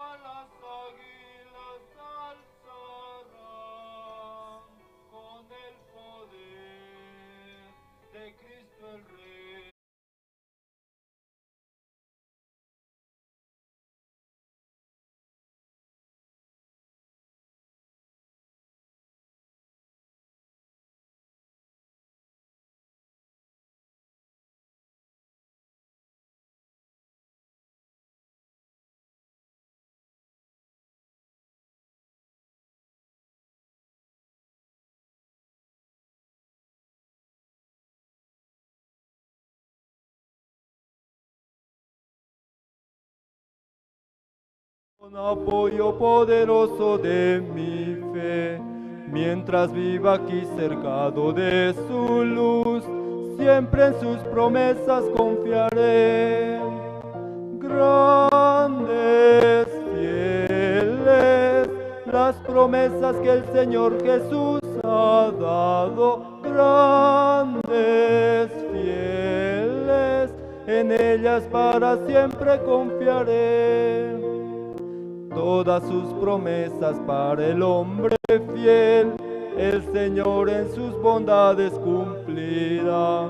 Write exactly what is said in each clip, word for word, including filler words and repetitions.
Las águilas alzarán con el poder de Cristo el Rey. Un apoyo poderoso de mi fe, mientras viva aquí cercado de su luz, siempre en sus promesas confiaré. Grandes, fieles, las promesas que el Señor Jesús ha dado, grandes, fieles, en ellas para siempre confiaré. Todas sus promesas para el hombre fiel, el Señor en sus bondades cumplirá.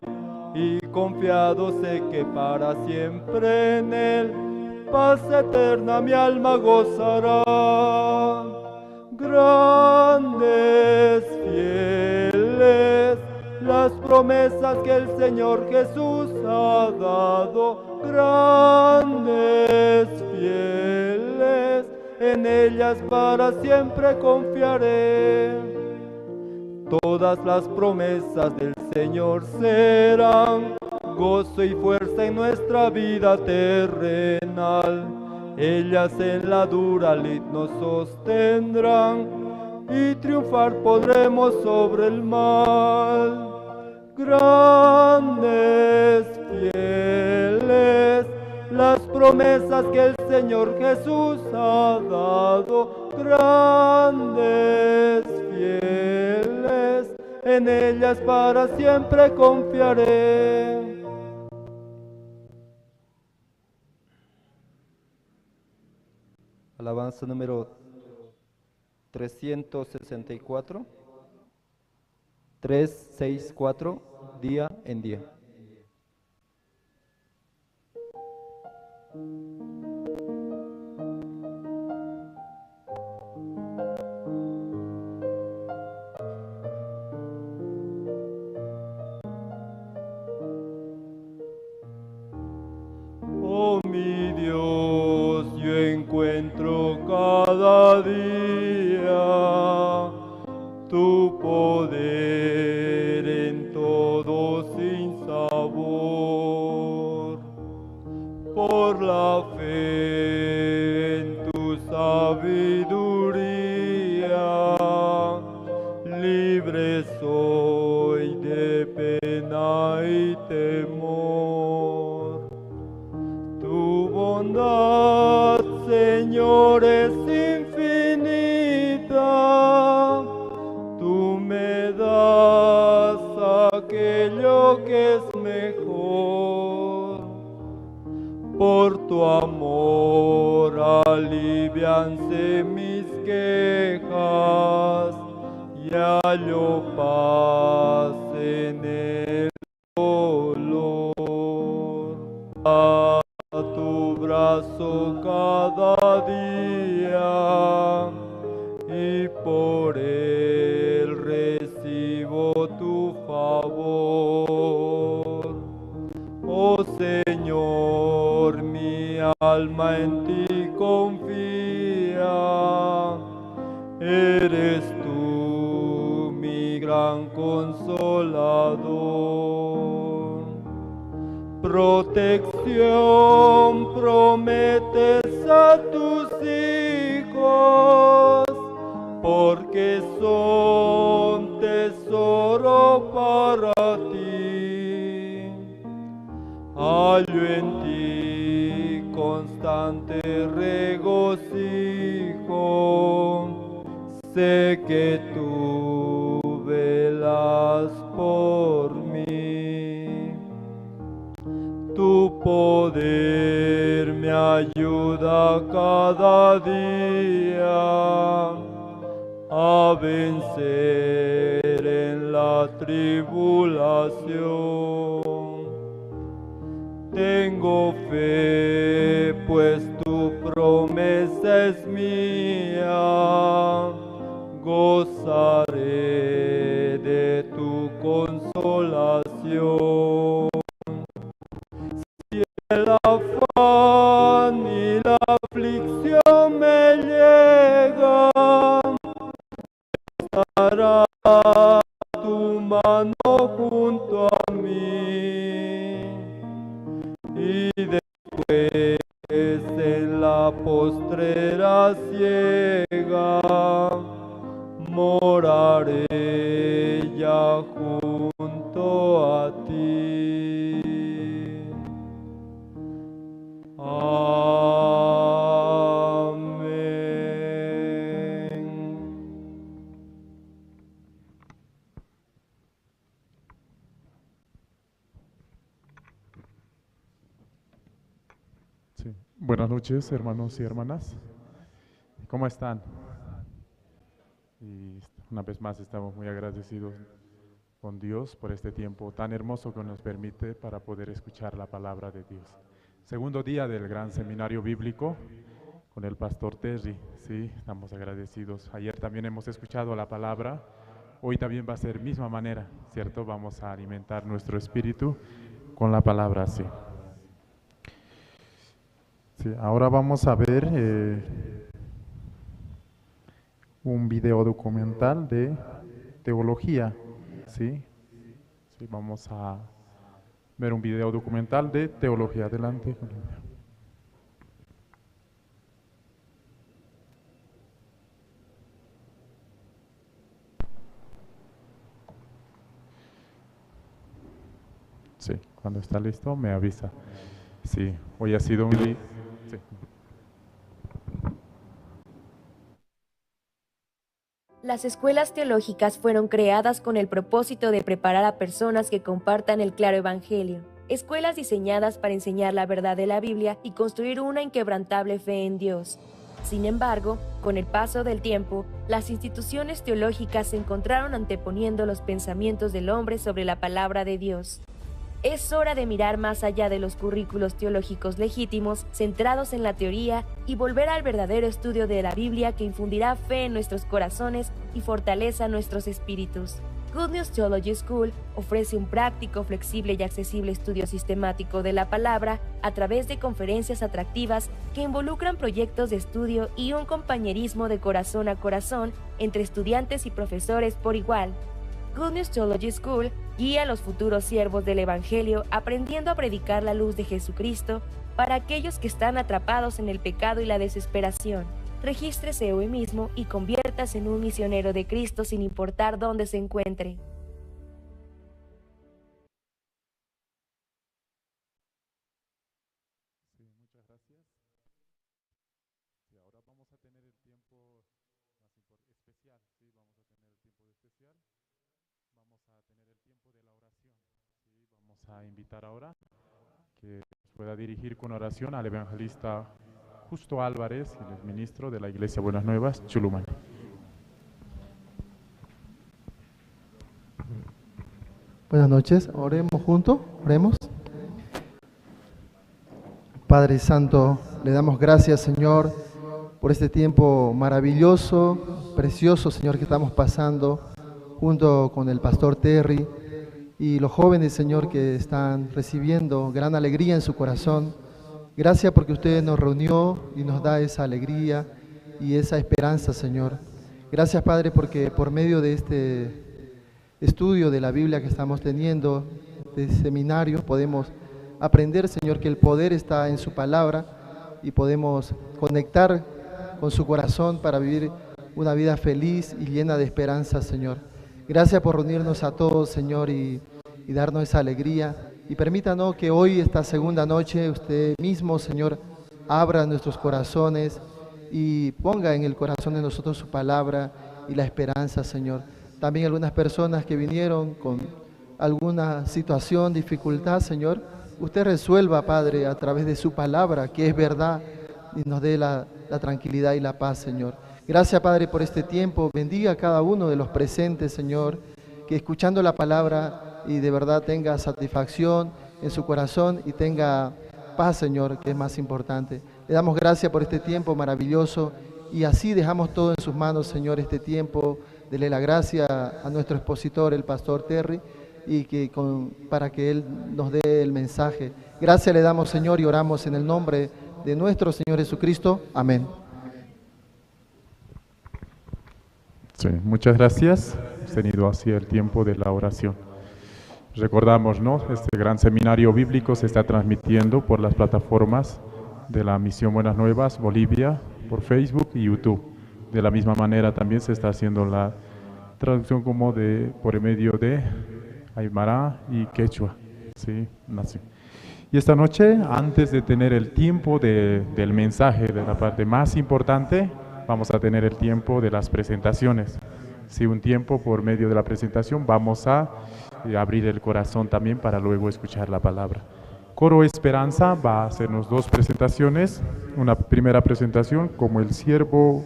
Y confiado sé que para siempre en Él, paz eterna mi alma gozará. Grandes, fieles, las promesas que el Señor Jesús ha dado, grandes, fieles, en ellas para siempre confiaré. Todas las promesas del Señor serán gozo y fuerza en nuestra vida terrenal. Ellas en la dura lid nos sostendrán y triunfar podremos sobre el mal. Grandes, fieles, las promesas que el Señor Jesús ha dado, grandes, fieles, en ellas para siempre confiaré. Alabanza número trescientos sesenta y cuatro, tres seis cuatro, día en día. Oh mi Dios, yo encuentro cada día tu poder en todo sin sabor. Por la fe en tu sabiduría, libre soy de pena y temor. Tu bondad, Señor, es infinita. Tú me das aquello que es mejor. Por tu amor alivianse mis quejas y hallo paz en el dolor. A tu brazo cada día y por él recibo tu favor. Oh Señor, mi alma en ti confía. Eres tú mi gran consolador. Protección prometes a tus hijos, porque son tesoro para ti. Hallo en ti constante regocijo, sé que tú velas por mí. Tu poder me ayuda ayuda cada día a vencer en la tribulación. Tengo fe, pues tu promesa es mía, gozaré de tu consolación. Si el afán y la aflicción me llega, estará tu mano junto a mí. Y después en la postrera ciega moraré ya junto a ti. Amén. Sí. Buenas noches, hermanos y hermanas. ¿Cómo están? Y una vez más estamos muy agradecidos con Dios por este tiempo tan hermoso que nos permite para poder escuchar la palabra de Dios. Segundo día del gran seminario bíblico con el pastor Terry. Sí, estamos agradecidos. Ayer también hemos escuchado la palabra. Hoy también va a ser misma manera, ¿cierto? Vamos a alimentar nuestro espíritu con la palabra, sí. Sí, ahora vamos a ver, eh, un video documental de teología, ¿sí? Sí, vamos a ver un video documental de teología. Adelante. Sí, cuando está listo me avisa. Sí, hoy ha sido un di-, sí. Las escuelas teológicas fueron creadas con el propósito de preparar a personas que compartan el claro evangelio. Escuelas diseñadas para enseñar la verdad de la Biblia y construir una inquebrantable fe en Dios. Sin embargo, con el paso del tiempo, las instituciones teológicas se encontraron anteponiendo los pensamientos del hombre sobre la palabra de Dios. Es hora de mirar más allá de los currículos teológicos legítimos, centrados en la teoría, y volver al verdadero estudio de la Biblia que infundirá fe en nuestros corazones y fortaleza nuestros espíritus. Good News Theology School ofrece un práctico, flexible y accesible estudio sistemático de la palabra a través de conferencias atractivas que involucran proyectos de estudio y un compañerismo de corazón a corazón entre estudiantes y profesores por igual. Good News Theology School guía a los futuros siervos del Evangelio aprendiendo a predicar la luz de Jesucristo para aquellos que están atrapados en el pecado y la desesperación. Regístrese hoy mismo y conviértase en un misionero de Cristo sin importar dónde se encuentre. Sí, muchas gracias. Sí, ahora vamos a tener el tiempo más impor-, especial, sí, vamos a tener el tiempo de especial. Vamos a tener el tiempo de la oración, sí, vamos a invitar ahora que nos pueda dirigir con oración al evangelista Justo Álvarez, el ministro de la Iglesia Buenas Nuevas, Chulumani. Buenas noches, oremos juntos, oremos. Padre Santo, le damos gracias, Señor, por este tiempo maravilloso, precioso, Señor, que estamos pasando junto con el pastor Terry y los jóvenes, Señor, que están recibiendo gran alegría en su corazón. Gracias porque usted nos reunió y nos da esa alegría y esa esperanza, Señor. Gracias, Padre, porque por medio de este estudio de la Biblia que estamos teniendo, de seminario, podemos aprender, Señor, que el poder está en su palabra y podemos conectar con su corazón para vivir una vida feliz y llena de esperanza, Señor. Gracias por reunirnos a todos, Señor, y, y darnos esa alegría. Y permítanos que hoy, esta segunda noche, usted mismo, Señor, abra nuestros corazones y ponga en el corazón de nosotros su palabra y la esperanza, Señor. También algunas personas que vinieron con alguna situación, dificultad, Señor, usted resuelva, Padre, a través de su palabra, que es verdad, y nos dé la, la tranquilidad y la paz, Señor. Gracias, Padre, por este tiempo. Bendiga a cada uno de los presentes, Señor, que escuchando la palabra y de verdad tenga satisfacción en su corazón y tenga paz, Señor, que es más importante. Le damos gracias por este tiempo maravilloso y así dejamos todo en sus manos, Señor, este tiempo. Dele la gracia a nuestro expositor, el pastor Terry, y que con, para que él nos dé el mensaje. Gracias le damos, Señor, y oramos en el nombre de nuestro Señor Jesucristo. Amén. Sí, muchas gracias. Hemos tenido así el tiempo de la oración. Recordamos, ¿no? Este gran seminario bíblico se está transmitiendo por las plataformas de la Misión Buenas Nuevas Bolivia, por Facebook y YouTube. De la misma manera también se está haciendo la traducción como de, por medio de aymara y quechua. Sí, así. Y esta noche, antes de tener el tiempo de, del mensaje, de la parte más importante, vamos a tener el tiempo de las presentaciones. Sí, un tiempo por medio de la presentación, vamos a, eh, abrir el corazón también para luego escuchar la palabra. Coro Esperanza va a hacernos dos presentaciones. Una primera presentación como el siervo,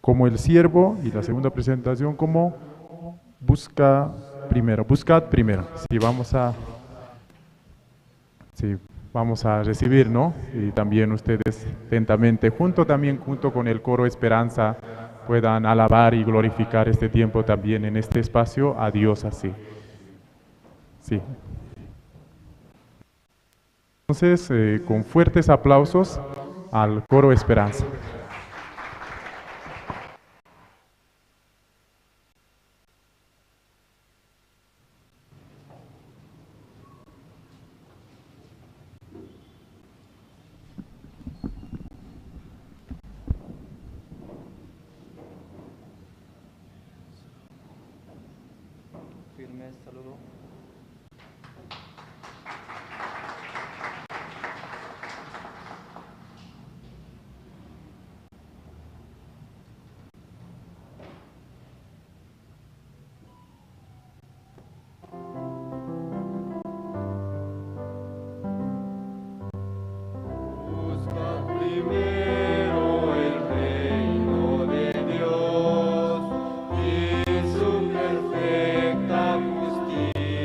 como el siervo, y la segunda presentación como busca primero, buscad primero. Sí, vamos a, sí, vamos a recibir, ¿no? Y también ustedes atentamente, junto también, junto con el coro Esperanza, puedan alabar y glorificar este tiempo también en este espacio a Dios así. Sí. Entonces, eh, con fuertes aplausos al coro Esperanza. Firme, saludo. Buscad primero el reino de Dios y su perfecta justicia.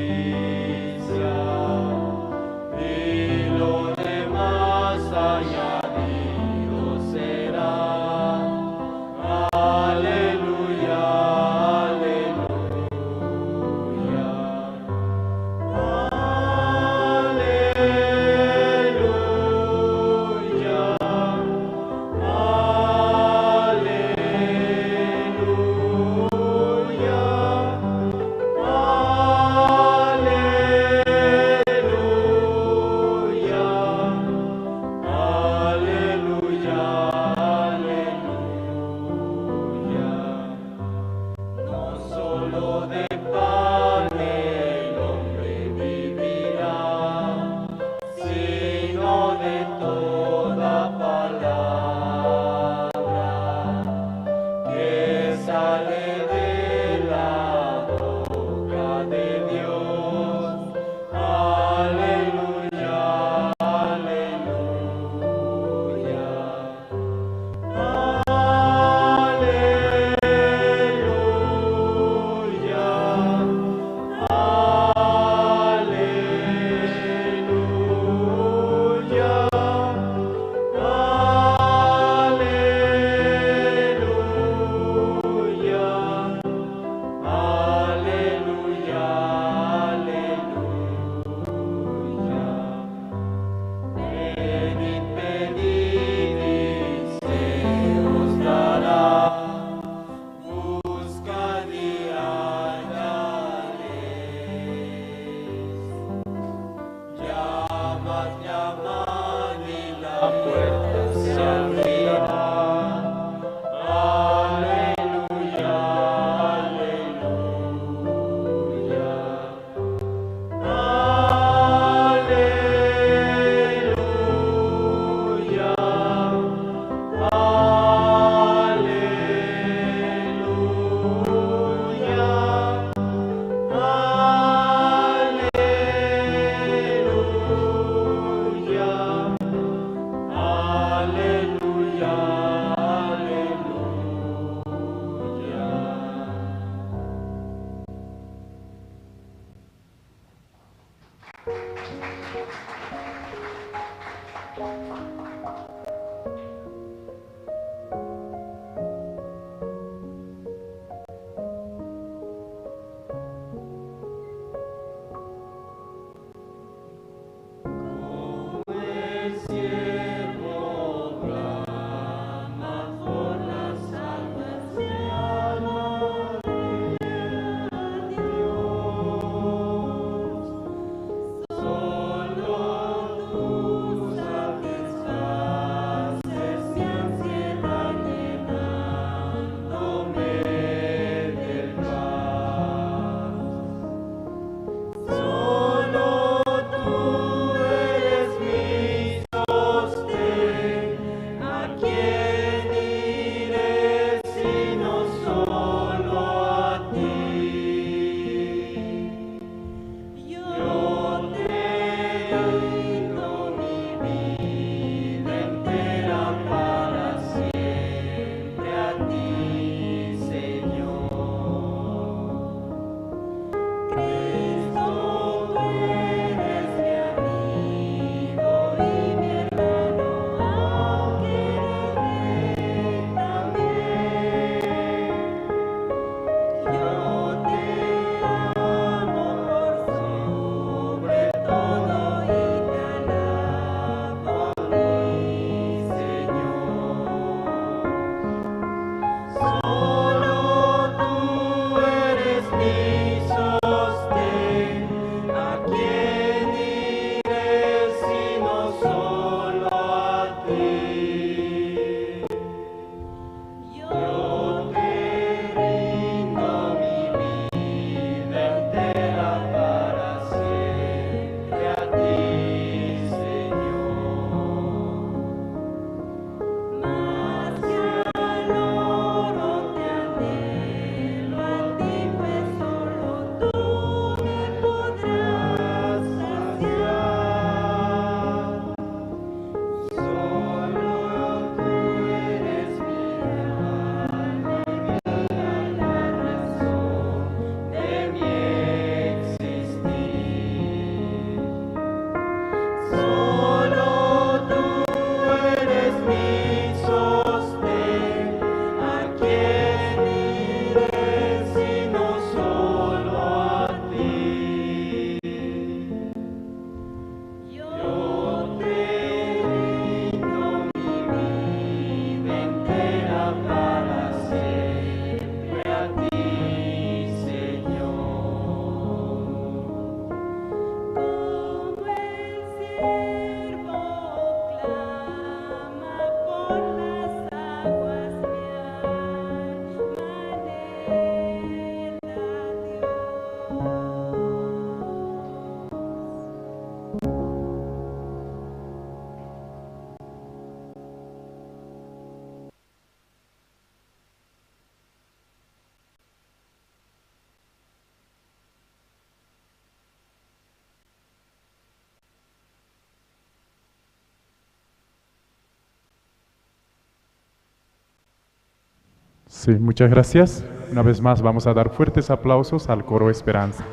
Sí, muchas gracias. Una vez más vamos a dar fuertes aplausos al coro Esperanza.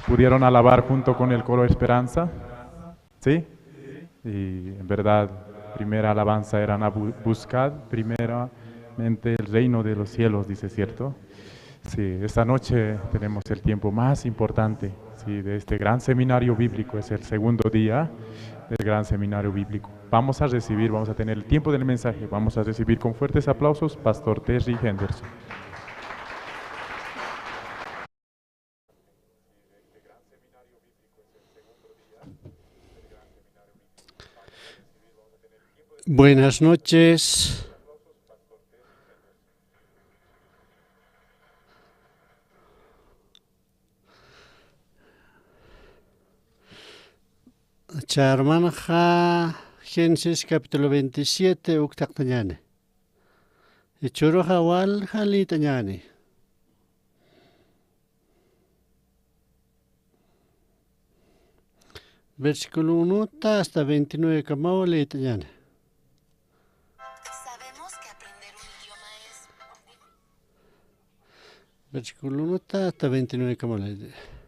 ¿Pudieron alabar junto con el coro Esperanza? ¿Sí? Y en verdad, primera alabanza era na bu-, buscad primeramente el reino de los cielos, dice, ¿cierto? Sí, esta noche tenemos el tiempo más importante, sí, de este gran seminario bíblico. Es el segundo día del gran seminario bíblico. Vamos a recibir, vamos a tener el tiempo del mensaje, vamos a recibir con fuertes aplausos Pastor Terry Henderson. Buenas noches. Charmanxa Génesis capítulo veintisiete uk thaqtañäni. Jichhüruxa walja liyt'añäni. Versículo uno ta hasta veintinueve kamaw liyt'añäni. Sabemos que aprender un idioma es... Versículo uno ta hasta veintinueve kamaw liyt'añäni.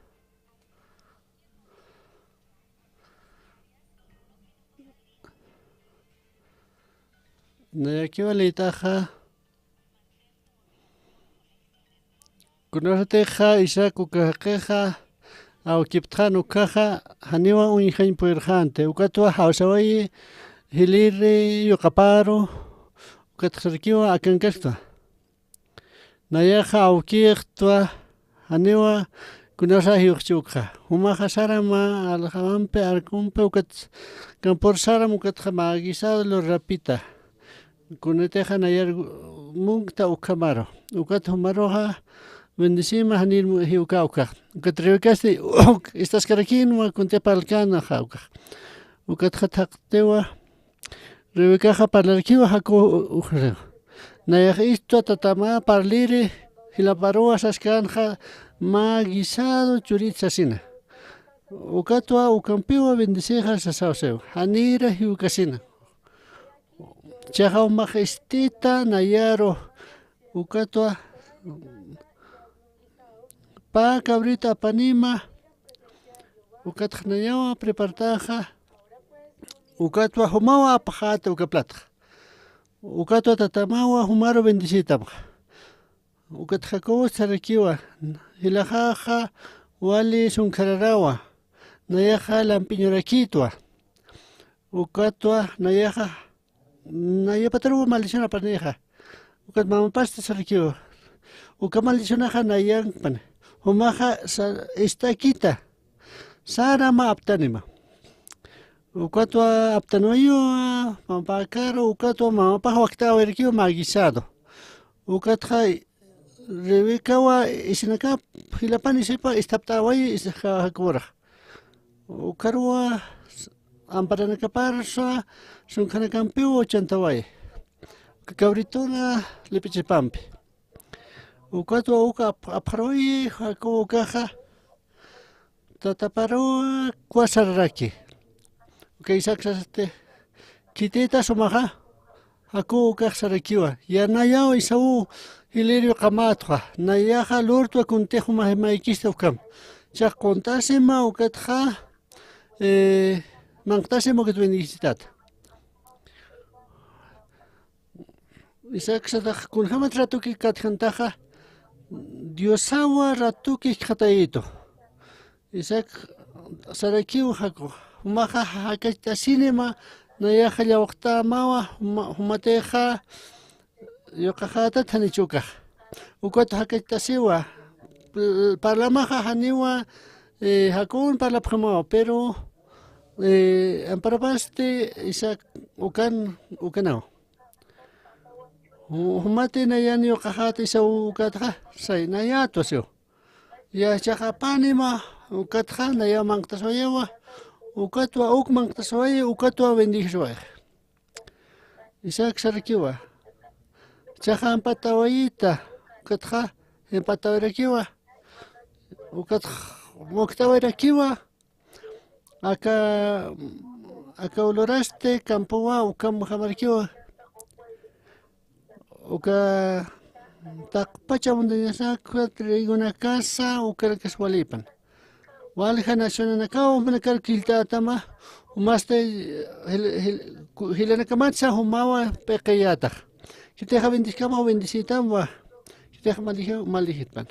Nayakiwa liyt'axa. Kunasatixa Isaac uka jaqixa awkiptxan ukkhaxa, janiwa uñjañ purirxänti, ukatwa jawsawayi jiliri yuqaparu, ukatxa sarakiwa akankaskta. Nayaxa awkïxtwa, janiwa kunasa jiwxchi ukxa. Jumaxa sarama aljawampi, arkumpi, ukat campur saram, ukatxa mä guisado lurapita. Kunatixa nayar munkta ukhamaru. Ukat jumaruxa bendecima, janir mu-, jiwka ukxa. Ukat Rebecasti uk istaskarakïnwa, kunti parlkänxa ukxa. Ukatxa thaqtiwa, Rebecaxa parlarakiwa Jacob ukxa. Nayax istwa, tatamä parliri, jilaparuwa saskänxa mä guisado churit sasina. Ukatwa ukampiwa bendecixa sasaw siw. Janira jiwkasina. Chixa jumax istita nayaru, ukatwa pä cabrito apanima, ukatxa nayawa prepartaxa, ukatwa jumawa apxäta uka platxa. Ukatwa tatamawa jumaru bendecitamxa. Ukat Jacob sarakiwa, jilaxaxa wali sunkhararawa, nayaxa lampiñurakïtwa. Ukatwa nayaxa, nayapataruwa maldición apanixa. Ukat mamapasti sarakiwa, uka maldicionaxa nayankpani. Jumaxa sa-, ist'akita. Sarama aptanima. Ukatwa aptanwayiwa, mamapäkaru, ukatwa mamapax wakt'awayrakiwa mä guisado. Ukatxa Rebecawa isinakap jilapan isipa isthapt'awayi is-, Ja-, Jacoborax. Ukharuwa amparanakaparsa sunkhanakampiw uchantawayi. Uka cabritona lip'ichipampi. Ukatwa uka ap-, apxaruyi Jacob ukaxa. Tataparuwa kuwasararaki. Uka Isaac sasti, khitïta sumaxa. Jacob ukax sarakiwa, ya nayaw Esaú jiliri yuqamätwa, nayaxa lurtwa kuntix jumax maykista ukham. Chixa qunt'asima ukatxa, eh, manq'tasima ukat bendecitata. Isaac satax kunjamat ratuki katjantaxa, Diosawa ratuki jikxatayitu. Isaac sarakiw Jacob, jumaxa jakacht'asinima, nayaxa llawqtamawa, juma-, jumatixa yuqaxätat janichi ukax. Ukat jakacht'asiwa, pl-, parlamaxa janiwa, eh, Jacobon parlapxamawa, pero, eh, amparapasti Isaac ukan, ukanaw. Ju-, jumati nayan yuqaxäta Esaú ukatxa, say, nayätwa siw. Ya chixa apanima, ukatxa nayaw manq'taswayiwa, ukatwa uk manq'taswayi, ukatwa bendijiswayi. Isaac sarakiwa. Chixa ampatawayita, ukatxa ampatawayrakiwa, ukatxa muktawayrakiwa, aka, aka ulurasti campowa, ukham jamarakiwa. uka taqpacha montañasa, uka trigunakasa, ukanakas walipan. Walja nacionanakaw, jumanakar killt'atama, jumasti, jil-, jil-, ku-, jilanakamatsa jumawa p'iqiyätax. Khitixa bendiskama, bendisitamwa. Khitixa maldijiw, maldijitpan.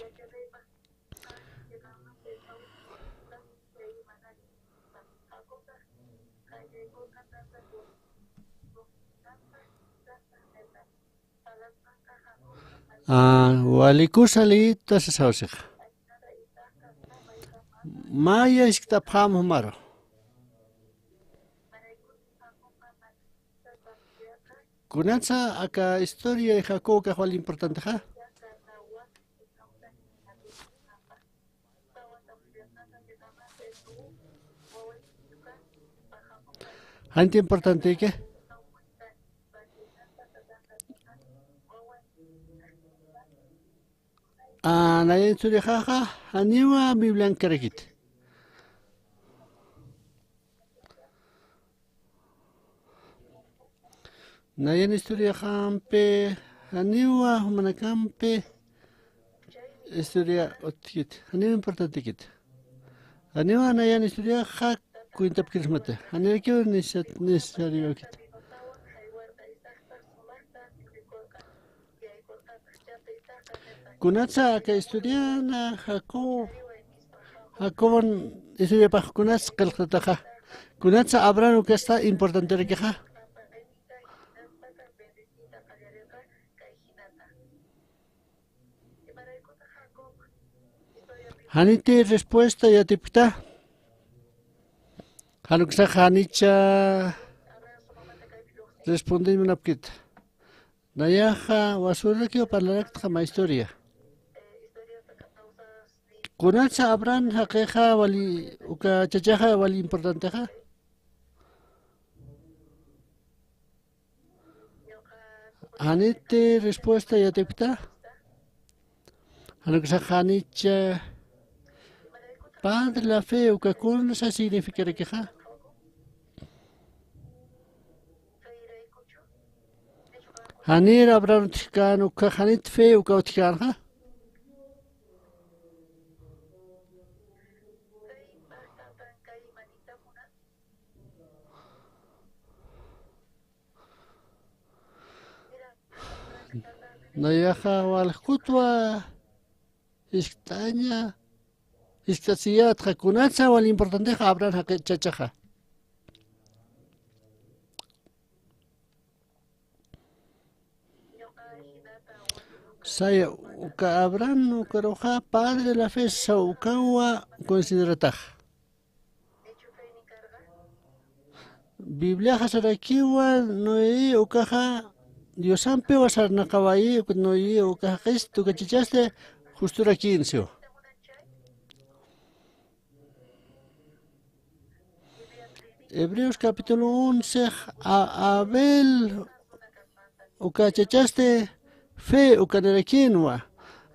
Ah, walikusali tasasawsixa. Maya iskt'apxam jumaru. Kunatsa aka historia Jacob ukax wali importantexa. Janit importanteki. Ah, nayan historiaxaxa, janiwa Bibliankarakit. Nayan historiaxampi, janiwa jumanakampi, historia utjkit, janiwa importantekit. Janiwa nayan historiaxa cuentapkirismata, janirakiw necesidad, necesariokit. Kunatsa aka historiana Jacob, Jacobon historiapax kunatsa qillqtataxa. Kunatsa Abraham ukasta importanterakixa. Janiti respuesta yatipkta. Jan uksax janicha respondiñ munapkit. Nayaxa wasurakiw parlaraktxa mä historia. Kunatsa Abraham jaqixa wali, uka chachaxa wali importantexa. Janiti respuesta yatipkta. Jan uksax janicha padre la fe uka kunsa significarakixa. Janir Abraham utjkän ukkhax janit fe uka utjkänxa. Nayaxa walja ukat iskt'aña, iskt'asiyätxa kunatsa wal importantexa Abraham jaqi chachaxa. Saya, uka Abraham ukaruxa padre de la fe sasaw ukawa consideratax. Bibliaxa sarakiwa Noé ukaxa Diosampiwa sarnaqawayi, ukat Noé ukaxa qhistu uka chachasti justurakïn siwa. Hebreos capítulo once, a-, Abel uka chachasti fe ukanirakinwa.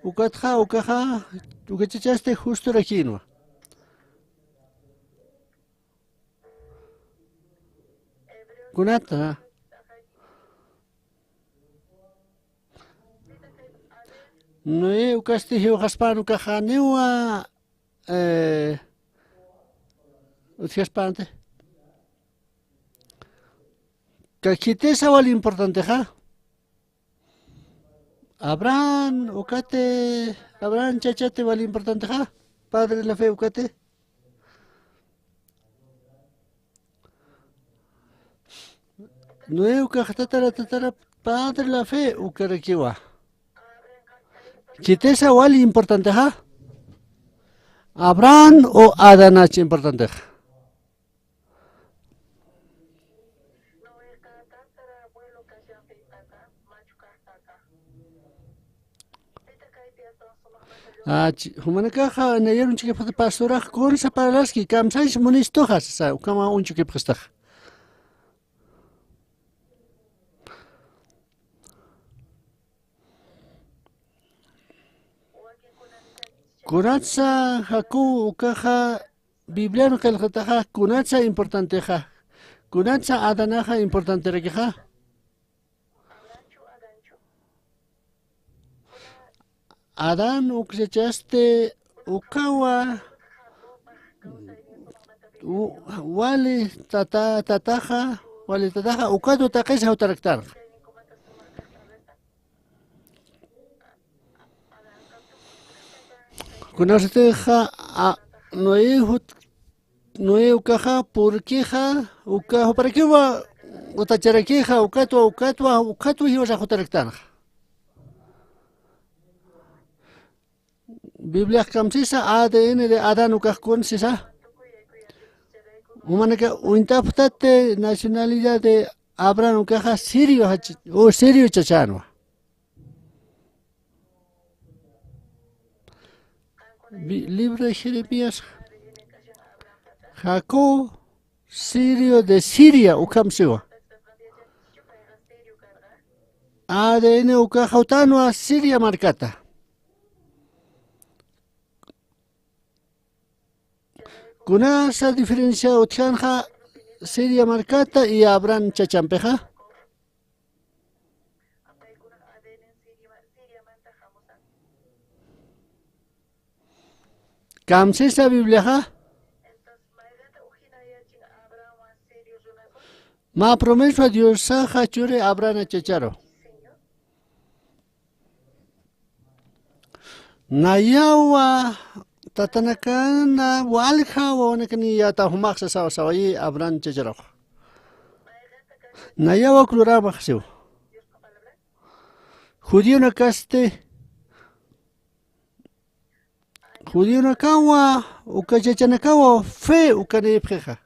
Ukatxa, ukaxa, uka chachasti justorakinwa. Kunata. Noé ukasti jiwxaspan ukaxa janiwa, eh, utjaspanti. Ka khitisa wal importantexa. Abraham ukati, Abraham chachati wal importantexa. Padre de la fe ukati. Noé ukax tatara, tatara, padre la fe ukarakiwa. Khitisa wal importantexa. Abraham o Adanach importantexa. Ah, chi-, jumanakaxa nayan uñchukipxta pastorax kunsa parlaski, kamsaysi munistuxa, sasa, ukhama uñchukipxistaxa. Kunatsa Jacob ukaxa Biblian qillqataxa, kunatsa importantexa, kunatsa Adanaxa importanterakixa. Adán ukchachasti ukawa u-, wali tata, tataxa, wali tataxa ukatu taqisa jutaraktanxa. Kunasatixa, a, Noé jut-, Noé ukaxa, purkixa, uka juparakiwa, utacharakixa, ukatwa, ukatwa, ukatwa jiwasa jutaraktanxa. Bibliax kamsisa A D N de Adán ukax kun sisa. Umanaka uñt'apxtati nacionalidad de Abraham ukaxa sirio jach-, o sirio chachanwa. Bi-, libro de Jeremías, Jacob sirio de Siria ukham siwa. A D N ukaxa utanwa Siria markata. Kunasa diferencia utjanxa Siria markata y Abraham chachampixa. Kamsisa Bibliaxa. Mä promesa Diosaxa churi Abraham chacharu. Nayawa tatanakana walja wawanakani yata jumaxsa sawa sawayi Abraham chacharux. Nayawa uka luramax siw. Judionakasti, judionakawa, uka chachanakawa fe ukanïpxixa.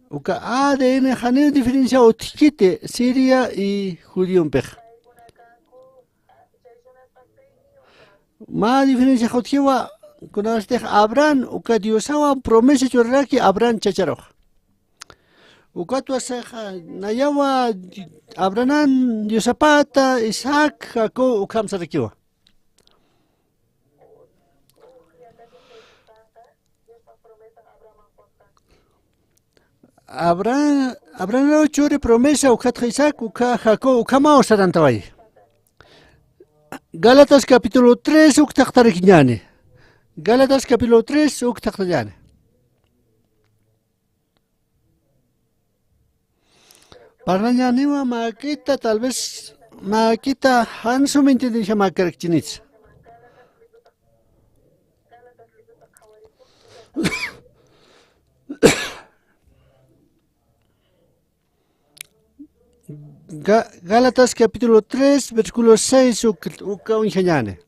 Uka A D N janiw diferencia utjkiti Siria y judiompixa. Mä diferencia utjiwa, kunastix Abraham uka Diosawa promesa churaraki Abraham chacharux. Ukatwa sixa, nayawa Abraham Diosapata, Isaac, Jacob ukham sarakiwa. Abraham, Abraham churi promesa ukatxa Isaac, uka Jacob, ukhamaw sarantawayi. Gálatas capítulo tres uk taqtarakiñäni. Gálatas capítulo tres uk taqtañäni. Parlañäniwa mäkita, tal vez mäkita jan sum entiendencia mäkarakchinitsa. Ga-, Gálatas capítulo tres, versículo seis, uk-, uka uñjañäni.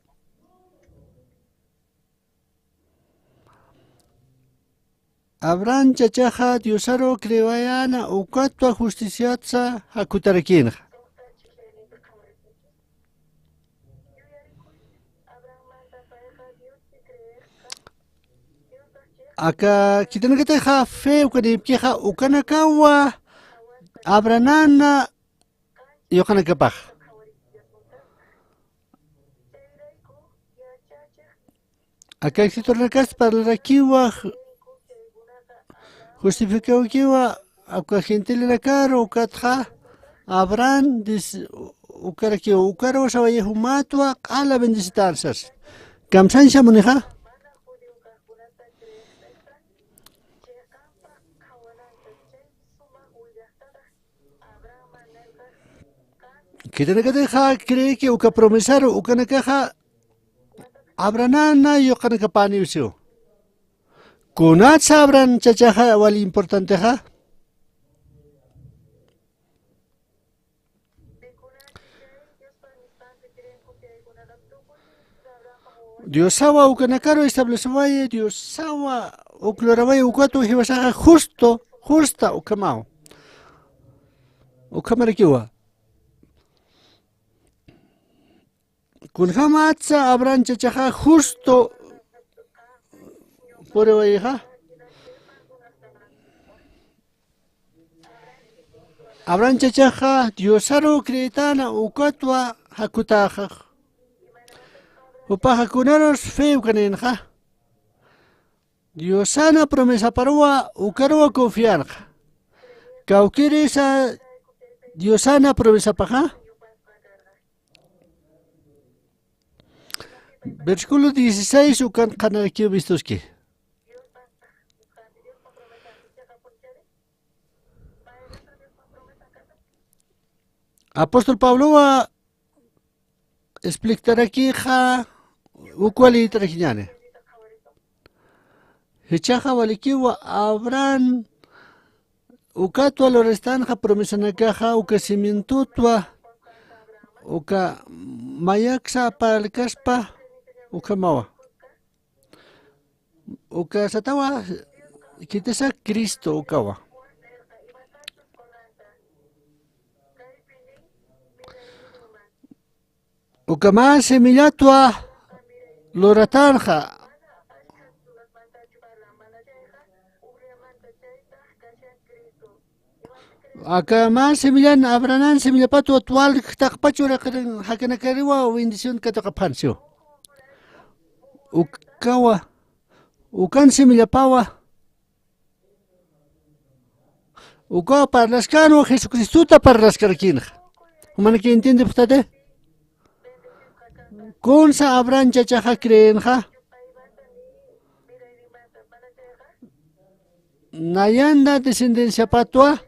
Abraham chachaxa Diosaru creewayäna ukatwa justiciatsa jakutarakïnxa. Aka khitinakatixa fe ukanïpkixa ukanakawa Abrahamnana yuqanakapax. Aka escritorakas parlarakiwa, justificawkiwa, aka gentilnakaru ukatxa Abraham dis-, ukarakiwa, ukaru sawayi jumatwa q'ala bendecitan sas. Kamsañsa munixa. Khitinakatixa creeki uka promesaru ukanakaxa Abrahamnana yuqanakapäniw siw. Kunatsa Abraham chachaxa wali importantexa. Diosawa ukanakaru establecewayi, Diosawa uk luraway ukatwa jiwasaxa justo, justa ukhamaw. Ukhamarakiwa. Kunjamatsa Abraham chachaxa justo puriwayixa. Abraham chachaxa Diosaru creetana ukatwa jakutaxa. Jupaxa kunarus fe ukanïnxa. Diosana promesaparuwa ukaruwa confianxa. Kawkïrisa Diosana promesapaxa. Versículo dieciséis ukan qhanarakiw vistuski. Apóstol Pablowa expliktarakixa ukwa liyt'arakiñäni. Jichhaxa walikiwa Abraham ukatwa lurastanxa promesanakaxa uka cimientotwa uka mayaksa parlkaspa ukhamawa. Uka satawa khitisa Cristo ukawa. Uka mä semillatwa luratanxa. Aka mä semillan Abrahaman semillapatwa twalk taqpach uraqirin jakanakariwa bendición katuqapxan siw. Ukawa, ukan semillapawa. Ukawa parlaskänwa Jesucristuta parlaskarakinxa. Jumanaki entiendipxtati? Kunsa Abraham chachaxa creenxa. Nayanda descendenciapatwa.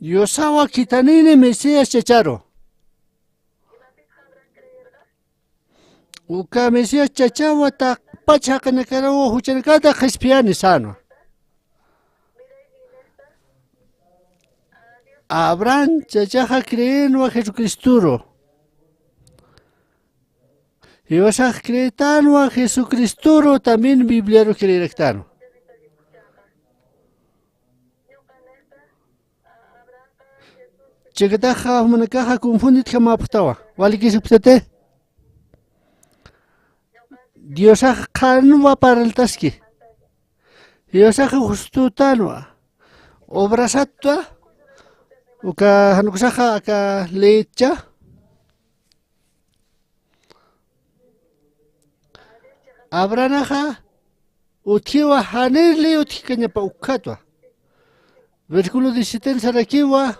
Diosawa khithanini Mesías chacharu. Uka Mesías chachawa taqpach jaqinakarawa juchanakata qhispiyani sänwa. Abraham chachaxa creenwa Jesucristoru. Jiwasax creetänwa Jesucristoru, también Bibliaru creeraktanwa. Chiqataxa jumanakaxa confunditjamäpxtawa. Walikisipxtati? Diosax qhanwa parltaski. Diosax justutanwa. Obrasatwa. Uka jan ukasaxa aka leytcha. Abrahamaxa utjiwa janir ley utjkañapa ukkhatwa. Versículo diecisiete sarakiwa.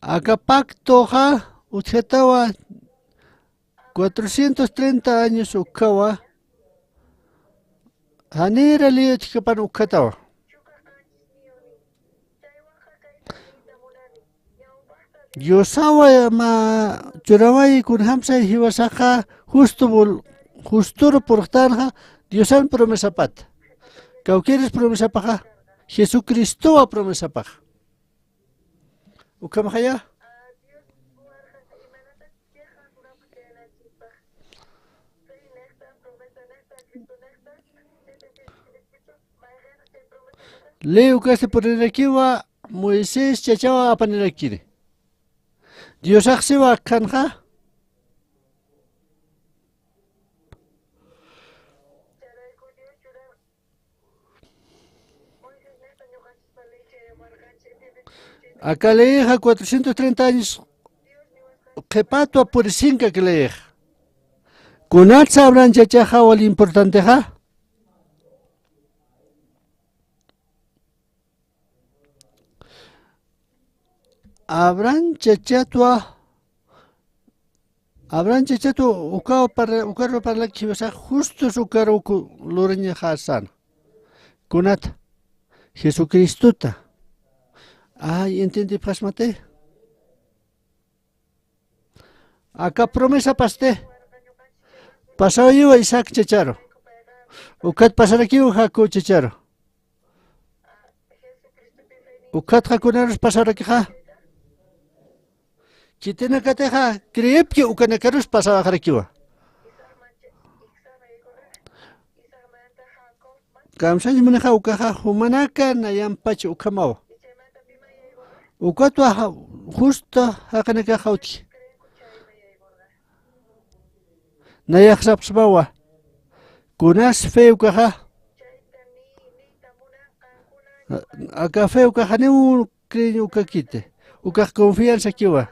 Aka pactoxa utjatawa cuatrocientos treinta años ukkhawa. Janira ley utjkapan ukkhatawa. Diosawa mä churawayi kunjamsa jiwasaxa justo vol-, justuru purxtanxa Diosan promesapat. Kawkiris promesapaxa, Jesucristowa promesapaxa. Ukhamaxaya. Ley ukasti purinirakiwa Moisés chachawa apanirakiri. Diosaxsiwa akhanxa. Aka leyixa cuatrocientos treinta años qhipatwa purisinka aka leyixa. Kunatsa Abraham chachaxa wali importantexa. Abraham chachatwa, Abraham chachatwa ukaw parla-, ukaru parlaki jiwasax justos ukaru ku-, lurañaxasana. Kunata, Jesucristuta. Ay, entiendipxasmati. Aka promesa pasti. Pasawayiwa Isaac chacharu. Ukat pasarakiwa Jacob chacharu. Ukatxa kunarus pasarakixa. Khitinakatixa creepki ukanakarus pasawaxarakiwa. Kamsañmunixa ukaxa jumanaka nayampach ukhamawa. Ukatwa ja-, justo jaqinakaxa utji. Nayax sapsmawa. Kunas fe ukaxa. Aka fe ukaxa janiw creeñ ukakiti. Ukax confianzakiwa.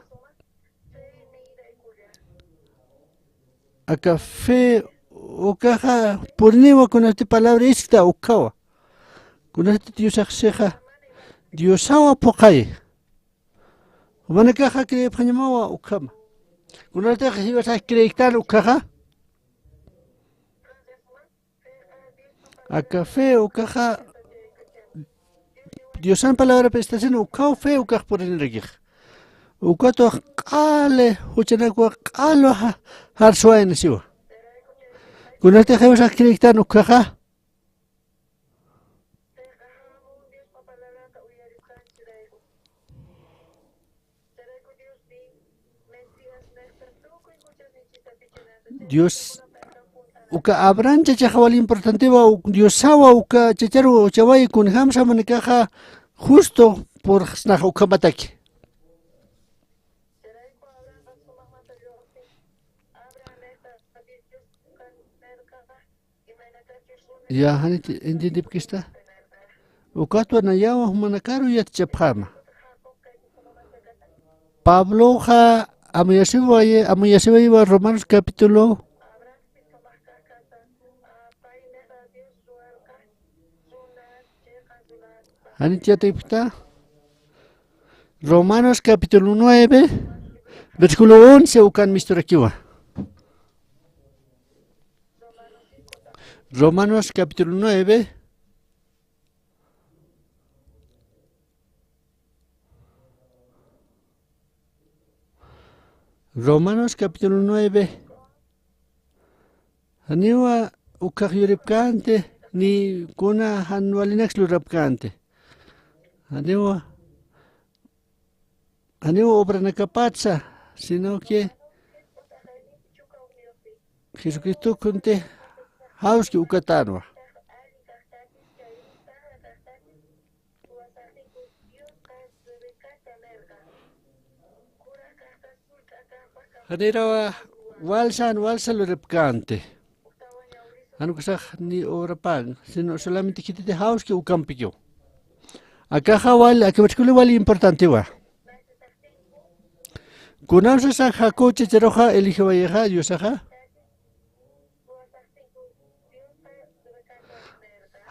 Aka fe ukaxa puriniwa kunasti palabra iskta ukhawa. Kunasti Diosax sixa, Diosawa phuqhay. Jumanakaxa creepxañamawa ukhama. Kunatix jiwasax creektan ukhaxa. Aka fe ukaxa Diosan palabrap istasin ukhaw fe ukax purinirakixa. Ukatwa q'ali juchanakwa q'alwa ja-, jarsuwayna siwa. Kunatix jiwasax creektan ukhaxa. Dios, uka Abraham chachaxa wal importantewa, u-, Diosawa uka chacharu uchaway kunjamsa manakaxa justo purxsnaxa ukhamataki. Ya, janit entiendipkista. Ukatwa nayawa jumanakaru yatichapxäma. Pabloxa amuyasiwayi, amuyasiwayiwa Romanos capítulo. Janit yatipkista. Romanos capítulo nueve, versículo once ukan misturakiwa. Romanos capítulo nueve. Romanos capítulo nueve. Janiwa ukhax yuripkänti, ni kuna jan walinaks lurapkänti. Janiwa Janiw obranakapatsa, sino que Jesucristo kunti jawski ukatänwa. Janirawa walsan, walsa luripkänti. Jan ukasax ni obrapan, sino solamente khititi jawski ukampikiw. Akaxa wal, aka versículo wal importantewa. Kunasasa Jacob chacharuxa eligiwayixa Diosaxa.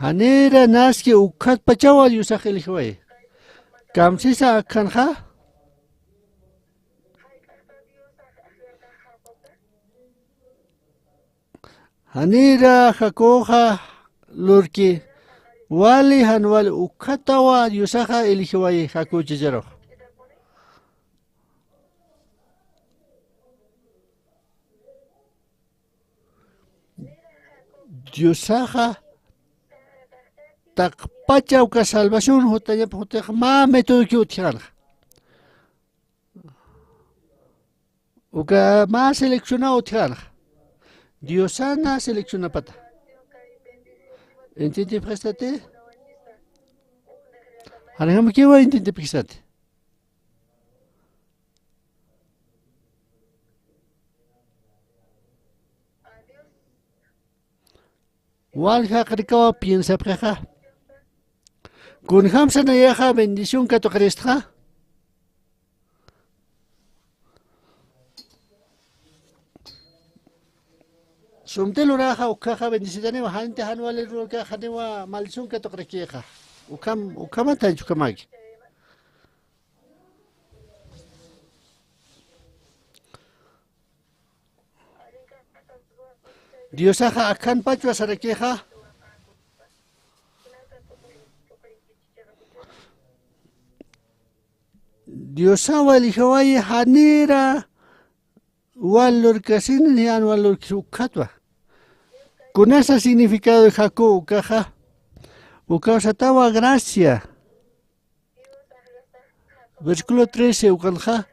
Janira naski ukhatpachawa Diosax eligiwayi. Kamsisa akhanxa. Janira Jacoxa lurki, wali jan wali ukhatawa Diosaxa eligiwayi Jacob chacharux. Diosaxa taqpacha uka salvación jutañap jutix mä metodokiw utjxanxa. Uka mä seleccionaw utjxanxa. Diosana seleccionapata. Entiendipxistati? Janjamkiwa entiendipxistati. Wal jaqrikawa piensapxixa. Kunjamsa nayaxa bendición katuqiristxa. Sumti luraxa ukhaxa bendicidaniwa, janti jan wali lurkaxa janiwa maldición katuqirakixa. Ukham, ukhamatañ ukhamaki. Diosaxa akhanpachwa sarakixa. Diosawa eligiwayi janira wal lurkasin, jan wal lurkis ukhatwa. Kunasa significado Jacob ukaxa. Ukaw satawa gracia. Versículo trece ukanxa.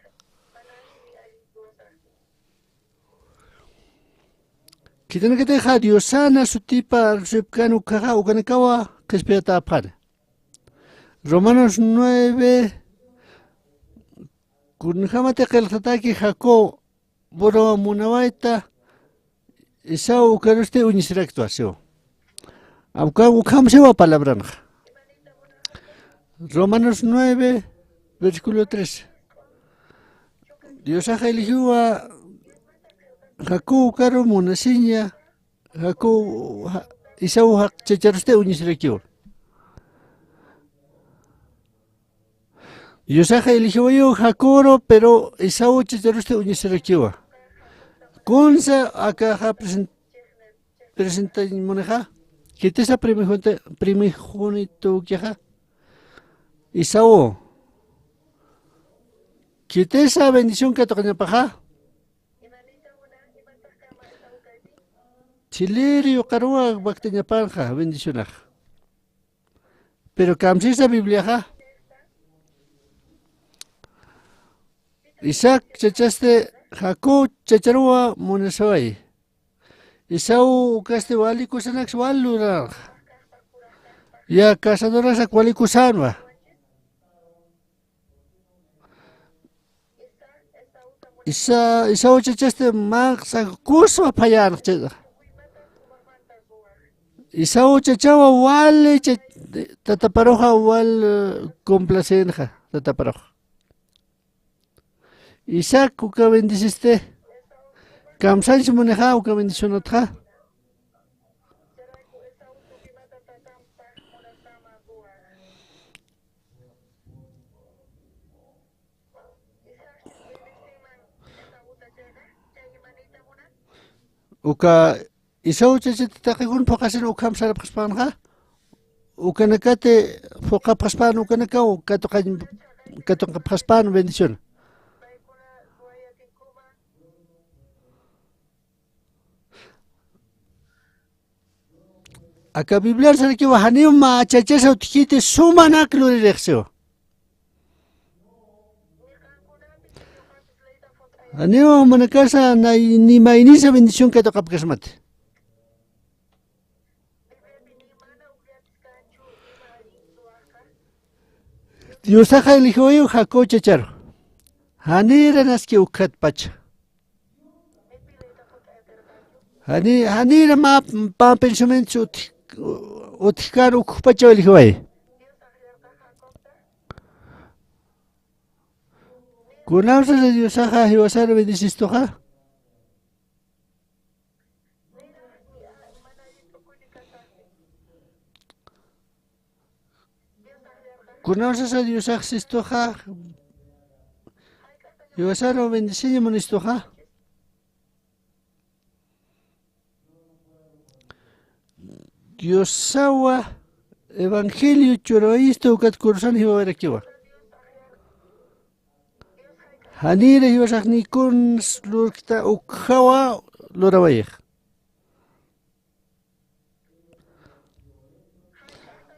Khitinakatixa Diosana sutipa sipkan ukaxa ukanakawa qhispiyatäpxani. Romanos nueve, kunjamati qillqtataki Jacob, Boro munawayta Esaú ukarusti uñisiraktwa siwa. Uka, ukham siwa palabranxa. Romanos nueve, versículo tres. Diosaxa eligiwa Jacob ukaru munasiña, Jacob, ja-, Esaú jaq chacharusti uñisirakiwa. Diosaxa eligiwayiw Jacob, pero Esaú chacharusti uñisirakiwa. Kunsa akaxa presen-, presentañ munixa, khitisa primijunta-, primijunitukixa Esaú. Khitisa bendición katuqañapaxa. Chhiliri yuqaruwa waktañapanxa bendicionax. Pero kamsisa Bibliaxa. Isaac chachasti Jacob chacharuwa munasaway. Esaú ukasti wali kusanaks wal luranxa. Ya cazadorasak wali kusanwa. Isa-, Esaú chachasti manq'sa kuswa phayänxa. Esaú chachawa wali cha-, tataparuxa wal, eh, complacenxa tataparuxa. Isaac uka bendicisti. Kamsañs munixa uka bendicionatxa. Uka Esaú chachati taqi kun phuqasin ukham sarapxaspanxa, ukanakati phuqapxaspan ukanakaw katuqañ-, katuqapxaspan bendición. Aka Bibliar sarakiwa janiw mä chachasa utjkiti sumanak luririxsiwa. Janiw manakasa nay-, ni maynisa bendición katuqapkasmati. Diosaxa eligiwayiw Jacob chacharu. Janira naski ukkhatpacha. Jani-, janira mä, mä pensamientos utj-, utjkän ukpachaw eligiwayi. Kunawsasa Diosaxa jiwasaru bendicistuxa. Kunawsasa Diosax sistuxa, jiwasaru bendiciña munistuxa. Diosawa evangelio churawayistu ukat kurusan jiwawayrakiwa. Janira jiwasax ni kuns lurkta ukjawa lurawayix.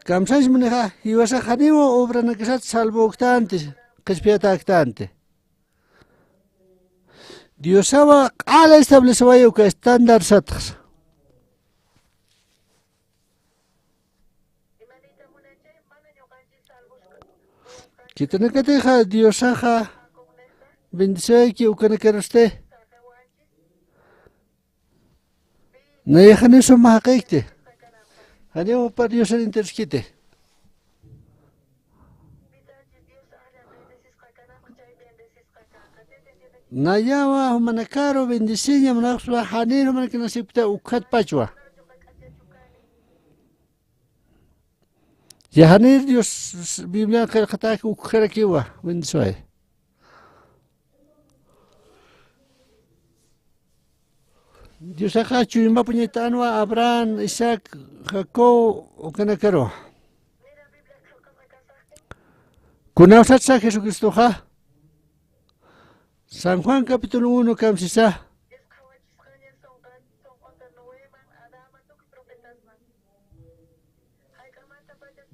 Kamsañs munixa, jiwasax janiw obranakasat salvoktanti, qhispiyatäktanti. Diosawa q'ala establecewayi uka estándar satxsa. Khitinakatixa Diosaxa bendiciwayki ukanakarusti. Nayax janiw suma jaqïkti. Janiw jupa Diosar intereskiti. Nayawa jumanakaru bendiciña munapxsma, janir jumanakax nasipkta ukkhatpachwa. Ya janir Dios Biblian qillqatäki ukkjarakiwa, bendiciway. Diosaxa chuyma puñitänwa Abraham, Isaac, Jacob ukanakaru. Kunawsatsa Jesucristoxa. San Juan capítulo uno kamsisa.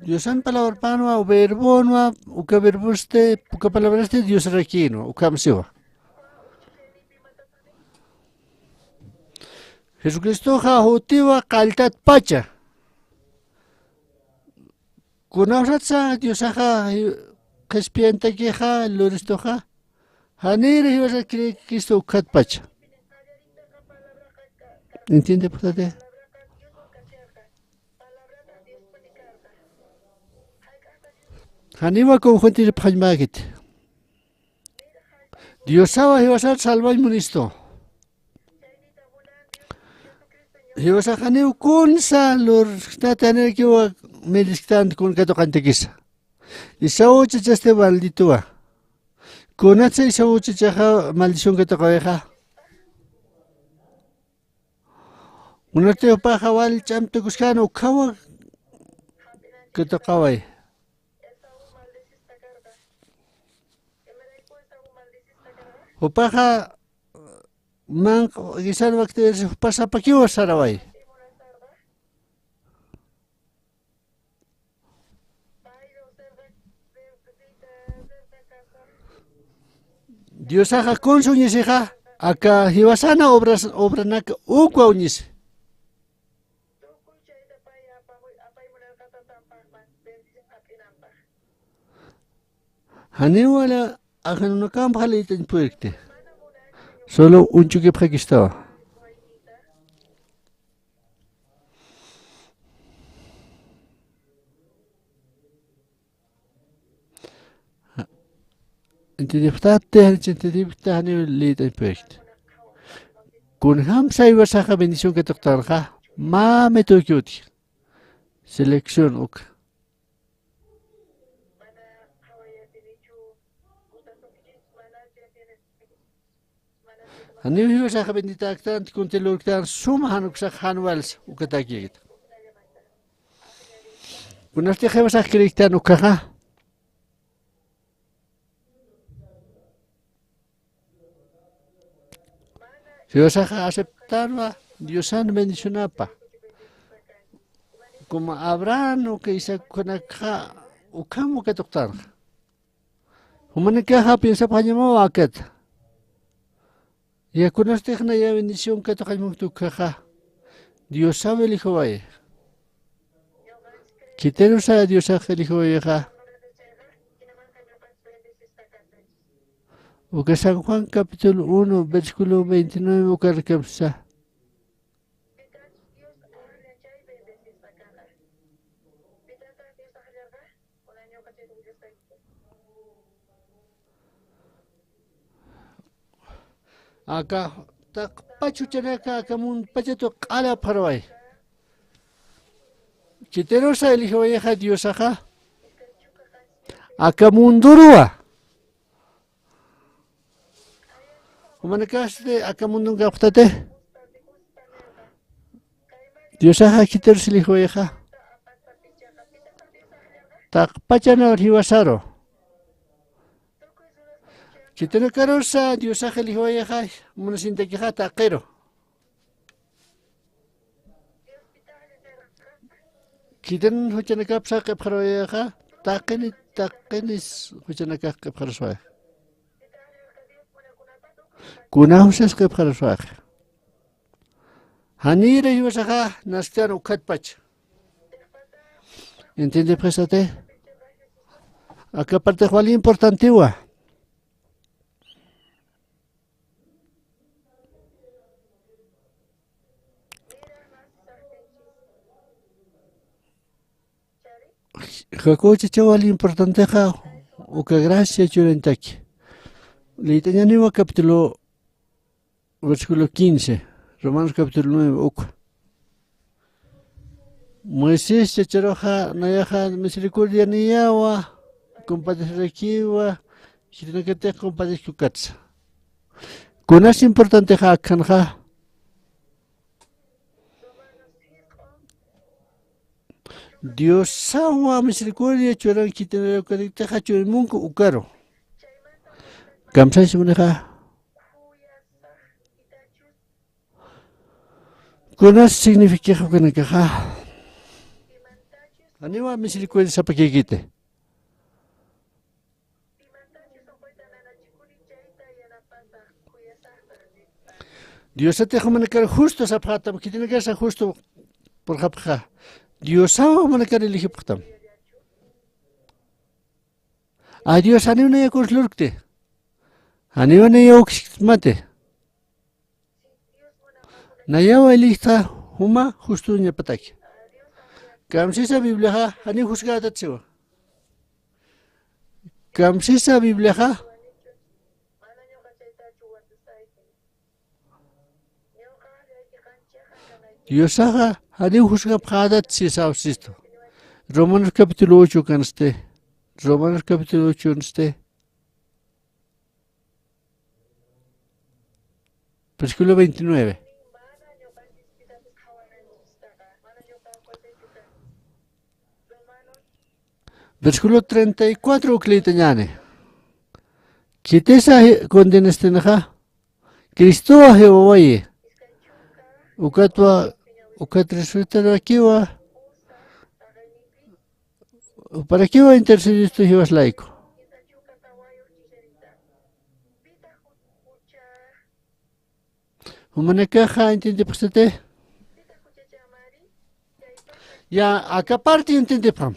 Diosan palabrapänwa, verbonwa, uka verbosti, uka palabrasti Diosrakïnwa, ukham siwa. Jesucristoxa jutiwa qalltatpacha. Kunawsatsa Diosaxa qhispiyantakixa, luristuxa. Janir jiwasat creekistu ukkhatpacha. ¿Entiende, purtati? Janiwa confundiripxañmäkiti. Diosawa jiwasat salvañ munistu. Jiwasax janiw kunsa lurktanti, janirakiwa meresktanti kun katuqañtakisa. Esaú chachasti maldituwa. Kunatsa Esaú chachaxa maldición katuqawixa. Kunatsa jupaxa wal ch'amtukuskän ukhawa katuqaway. Jupaxa manq'u guisar waktir jupa sapakiwa saraway. Diosaxa kunsa uñisixa, aka jiwasana obras, obranaka ukwa uñisi. Janiw wali ajanunakampxa liyt'añ purkti. Solo uñch'ukipxakistawa. Entendipxtati, janiw liyt'añ purkti. Kunjamsa jiwasaxa bendición katuqtanxa, mä mitukiwtki. Selección uka. Janiw jiwasax benditäktanti, kunti lurktan suma jan uksax jan walsa ukatäkïkta. Kunasti jiwasax creektan ukaxa. Jiwasaxa aceptarwa Diosan bendicionapa. Como Abraham uka Isaac ukanakxa ukham uka katuqtanxa. Jumanakaxa piensapxañamaw akata. Ya kunastix naya bendición katuqañ munkta ukaxa. Diosaw eligiway. Khitirusa Diosax eligiwayixa. Uka San Juan capítulo uno, versículo veintinueve ukarkamsa. Aka taqpach juchanaka aka mundo pachatu q'ala apxaraway. Khitirusa eligiwayixa Diosaxa. Aka mundoruwa. Jumanakasti aka mundon kapxtati. Diosaxa khitirus eligiwayixa. Taqpachanwa jiwasaru. Khitinakarusa Diosax eligiwayixa, munasintakixa taqiru. Khitin juchanakapsa q'ipxaruwayixa, taqini, taqinis juchanakax q'ipxaruswayixa. Kunawsas q'ipxaruswayixa. Janïra jiwasaxa nasktan ukhatpach. Entiendipxistati? Aka partix wali importantiwa. Jacob chacha wali importantixa uka gracia churañtaki. Liyt'añaniwa capítulo, versículo quince, Romanos capítulo nueve, uka. Moisés chacharuxa nayaxa misericordia niyawa, compadecerakiwa, khitinakatix compadezki ukatsa. Kunas importantixa akhanxa. Diosawa misericordia churan khitinakatix churan munku ukaru. Kamsaysi munixa. Kunas signifikixa ukanakaxa. Janiwa misericordia sapakïkiti. Diosatix jumanakar justo sapxätam, khitinakasa justo purxapxä. Diosaw jumanakar eligipxtam. A Dios janiw nayakus lurkti. Janiw nayaw ukskmati. Nayaw eligta juma justuñapataki. Kamsisa Bibliaxa janiw juzgätat siwa. Kamsisa Bibliaxa Diosaxa janiw juzgapxätat sisaw sistu. Romanos capítulo ocho kansti. Romanos capítulo ocho, este, versículo veintinueve. Versículo treinta y cuatro uklïtañäni. Khitisa ji-, condenacionxa, Cristowa jiwawayi. Ukatwa, ukat resucitarakiwa, juparakiwa intercedistu jiwas layku. Jumanakaxa entiendipxsiti. Ya, aka parti entiendipxam.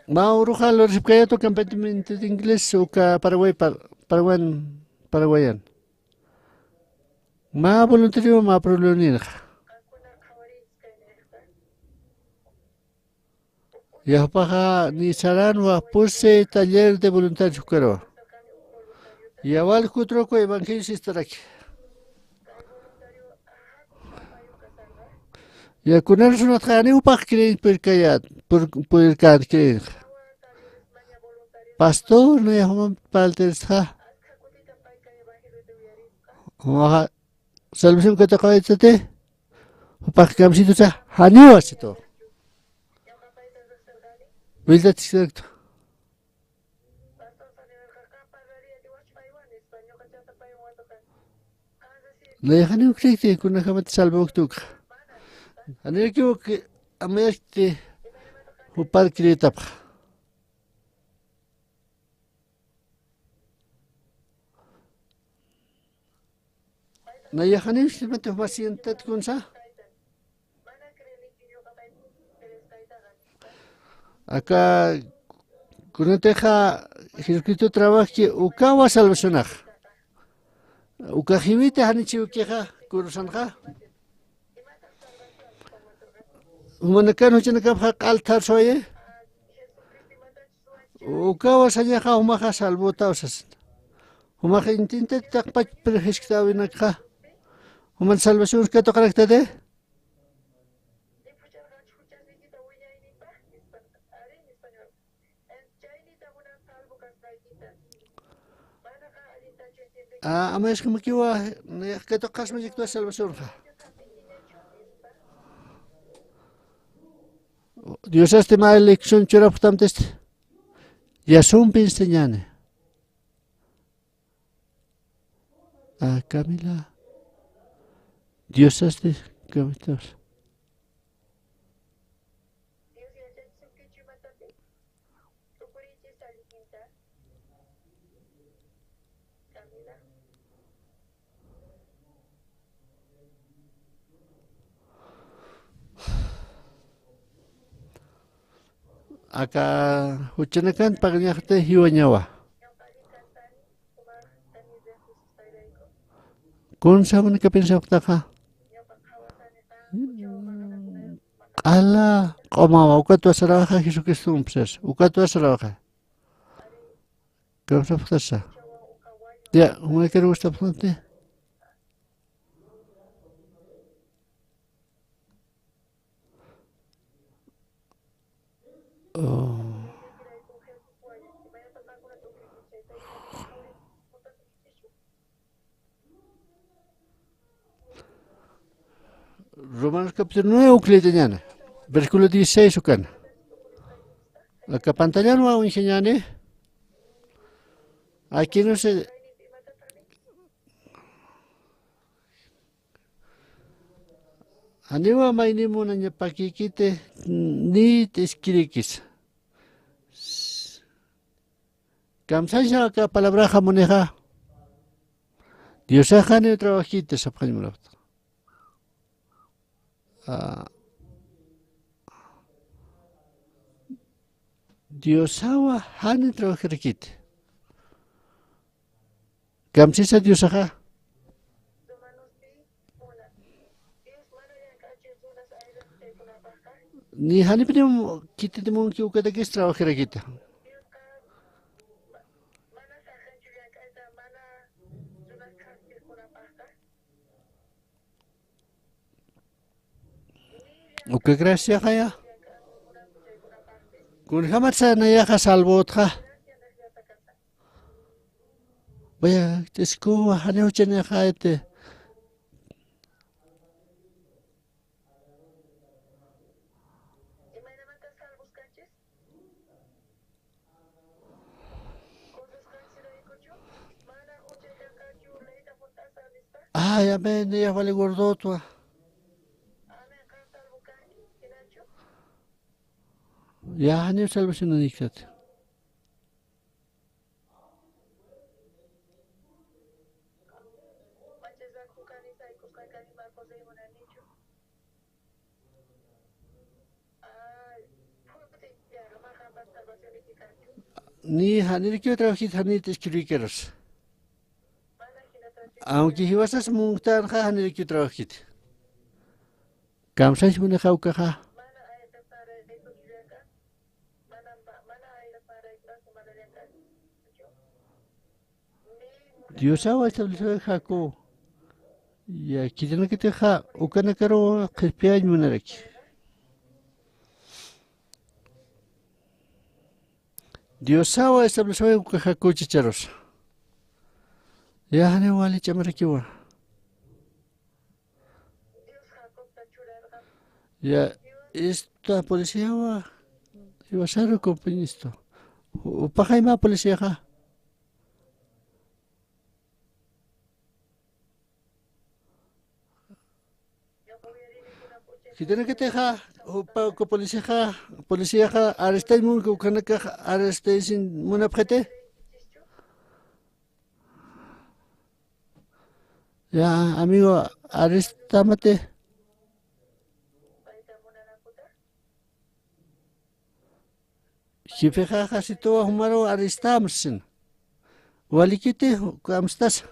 Mä uruxa lurasipkayät uka campamento de inglés uka Paraguay par-, Paraguayan, Paraguayan. Mä voluntario mä problema ninxa. Yaqpaxa ni saranwa pusi taller de voluntarios ukaruwa. Yawal kutrukwa evangelio sistaraki. Ya kunar sunatxa ni jupax creeñ purkayät, pur-, purkayät creeñxa. Pastor, nayax jumamp parlt'iristxa. Jumaxa salvación katuqawaytati. Jupax kamsitusa janiwa situ. Willtatisktu. Nayax janiw creekti, kunjämati salvawkti ukxa. Janiw creekti, amayasti jupar creetapxa. Nayax janiw sistemati juma sientat kunsa. Aka kunatixa Jesucristo trabajki ukawa salvacionax. Uka jiwiti janichiwkixa kurusanxa. Jumanakan juchanakapxa q'al tharswayi. Ukawa sañaxa jumaxa salvutaw sasin. Jumaxa intintat taqpach perjisktawinakxa. Juman salvación katuqaraktati. A, amayasqamakiwa, nayax katuqasmachiktwa salvacionxa. Diosasti mä elección churapxtamtist, yasumpi enseñani. A, Camila. Diosasti, Camila. Aka juchanakan pagañaxti jiwañawa. Kunsa jumanaka piensapxtaxa. Q'ala q'umawa, ukatwa sarawaxa Jesucristompi sas, ukatwa sarawaxa. Kawsapxtasa. Ya, jumanakar gustapxtanti. Oh. Romanos capítulo nueve uklïtañäni, versículo dieciséis ukan. Aka pantallanwa uñjañäni. Aquí no se Janiwa mayni munañapakïkiti, ni t'iskirïkis. Kamsañsa aka palabraxa munixa. Diosax janiw trabajkiti sapxañ munapxta. Ah, Diosawa jani trabajarakiti. Kamsisa Diosaxa. Ni janipiniw khititi munki ukatakis trabajarakiti. Uka graciaxaya. Kunjamatsa nayaxa salvotxa. Vaya, t'iskuwa, janiw chanixa, este. Ay, amén, ya vale gordotwa. Ya, janiw salvación niktat. Ni janirakiw trabajkit, janit escribikarus. Aunque jiwasas munktanxa janirakiw trabajkit. Kamsaysa munixa ukaxa. Diosawa establecewa Jacob. Ya, khitinakatixa ukanakaruw qhispiyañ munaraki. Diosawa establecewa uka Jacob chicharusa. Ya, janiw wali ch'amarakiwa. Ya, esta policiawa, jiwasaru compañisto. Jupaxa ima policiaxa. Khitinakatixa, jupa uka policiaxa, policiaxa arrestañ munki, ukanakax arrestaysin munapxiti. Ya, amigo, arrestamati. Jefexaxa situwa jumaruw arrestamsin. Walikiti, kamstasa.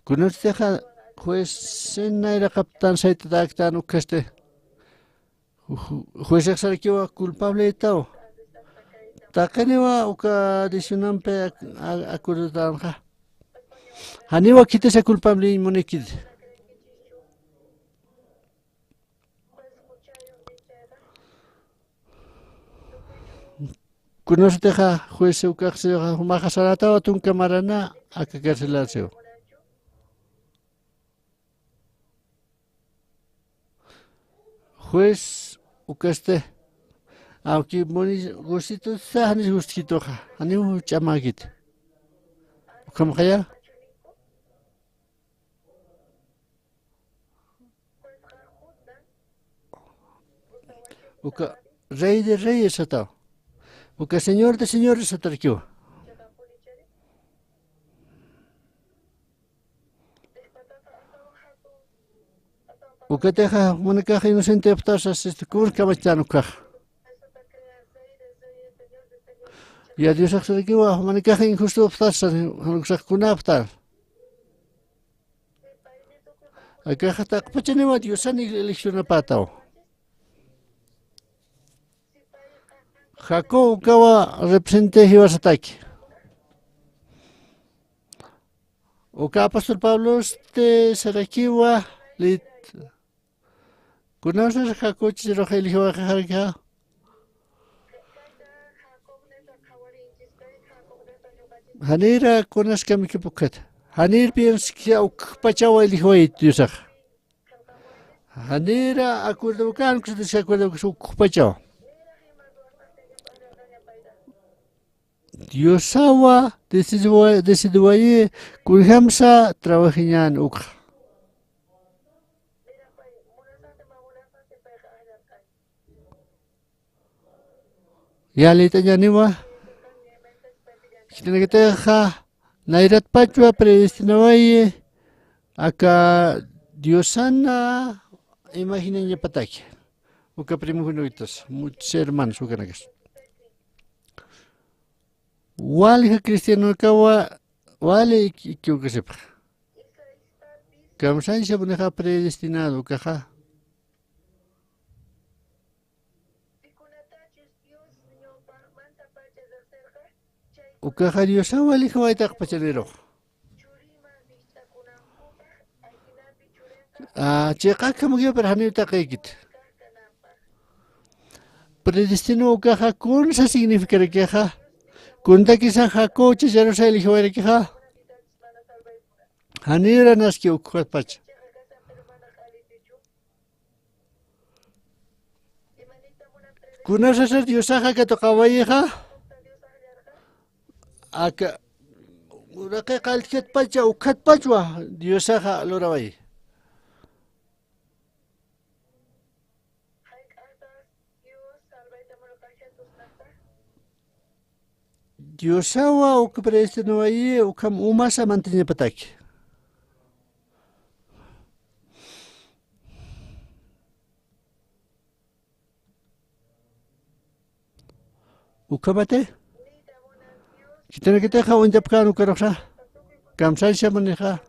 Kunatitixa juezin nayraqaptan saytatäktan ukasti. Ju-, ju-, juezix sarakiwa culpabletaw. Taqiniwa uka dieciocho a-, a-, acuerdotanxa. Janiwa khitisa culpable munikit. Kunasatixa juez ukaxsixa jumaxa saratawa tunka marana aka carcelarsiw. Juez ukasti, aunque muni gustitusa janis gustituxa, janiw ch'amäkit. Ukhamxaya. Uka Rey de Reyes sataw. Uka Señor de Señores satarakiwa. Ukatixa jumanakax inocente aptarsa, sistu, kun kamachtan ukax. Ya Diosax sarakiwa, jumanakax injusto aptarsa, jan uksax kuna aptar. Akaxa taqpachaniwa Diosan eleccionapätaw. Jacob ukawa represente jiwasataki. Uka apóstol Pablosti sarakiwa lit-, kunasar Jacob chicharuxa eligiwayxaraki. Janira kunas kamikipukxit. Janir pienskia ukpachawa eligiwayit Diosax. Janira acuerdo ukan, uksa acuerdo uksa ukpachawa. Diosawa decidiwa-, decidiwayi kunjamsa trabajiñän ukxa. Yalit'añäniwa, khitinakatixa nayratpachwa predestinawayi aka Diosana imaginañapataki. Uka primogénitos, muchos hermanos ukanakas. Wali cristianokawa, wali equi-, equivocasipxa. Kamsañsa munixa predestinado ukaxa. Ukaxa Diosawa eligiwayta taqpachanirux. Ah, chiqa akhamukiwa, pero janiw taqikit. Predestino ukaxa kunsa significarakixa. Kuntakisa Jacob chacharusa eligiwayrakixa. Janira naski ukhatpacha. Kunasasa Diosaxa katuqawayixa. Aka uraqi qallt'katpacha ukhatpachwa Diosaxa luraway. Diosawa uk predestinowayi ukham umasa mantiñapataki. Ukhamati. Khitinakitixa uñtapkän ukaruxa. Kamsaysa munixa.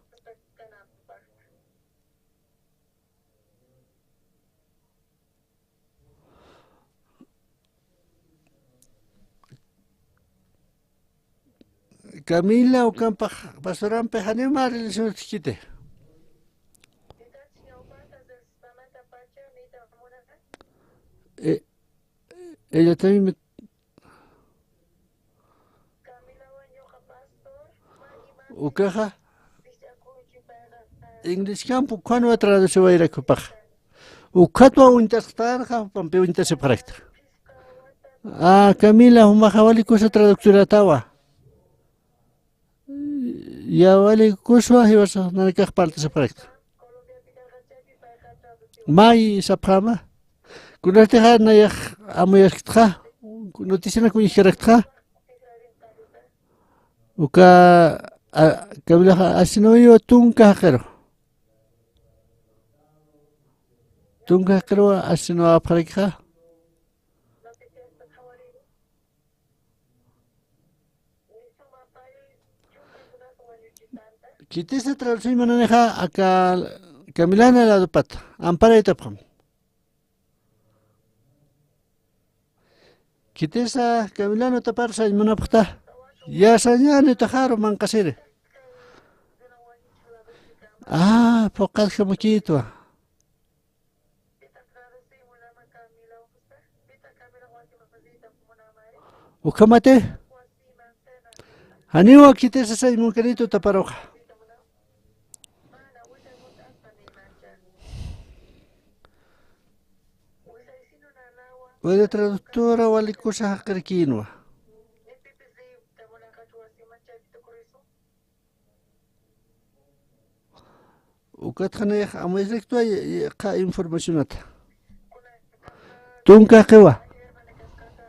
Camila ukampax pastorampi janiw mä relacionat jikiti. Eh, ella también me... Ukaxa inglés campo ukhanwa traduciwayrakipax. Ukhatwa uñtasxtanxa, pampi uñtasipxarakta. Ah, Camila, jumaxa wali kusa traductoratawa. Ya wali kuswa jiwasa nanakax parlt'asipxarakta. May sapxäma. Kunatixa nayax amuyaskitxa, noticianak uñjkaraktxa. Uka, a, Camilaxa asinowiwa tunka jaqiru. Tunka jaqiruwa asinowapxarakixa. Khitisa traduciñ munanixa aka Camilana ladopat, amparaytapxam. Khitisa Camilana utapar sañ munapxta, ya sañäni utaxaru manqasiri. Ah, phuqhatjamukïtwa. Ukhamati, janiwa khitisa sañ munkaniti utaparuxa. Wali traductora wali kusa jaqirkïnwa. Ukatxa nayax amuyaskitwa, y, y, qha informacionata. Tunka jaqiwa.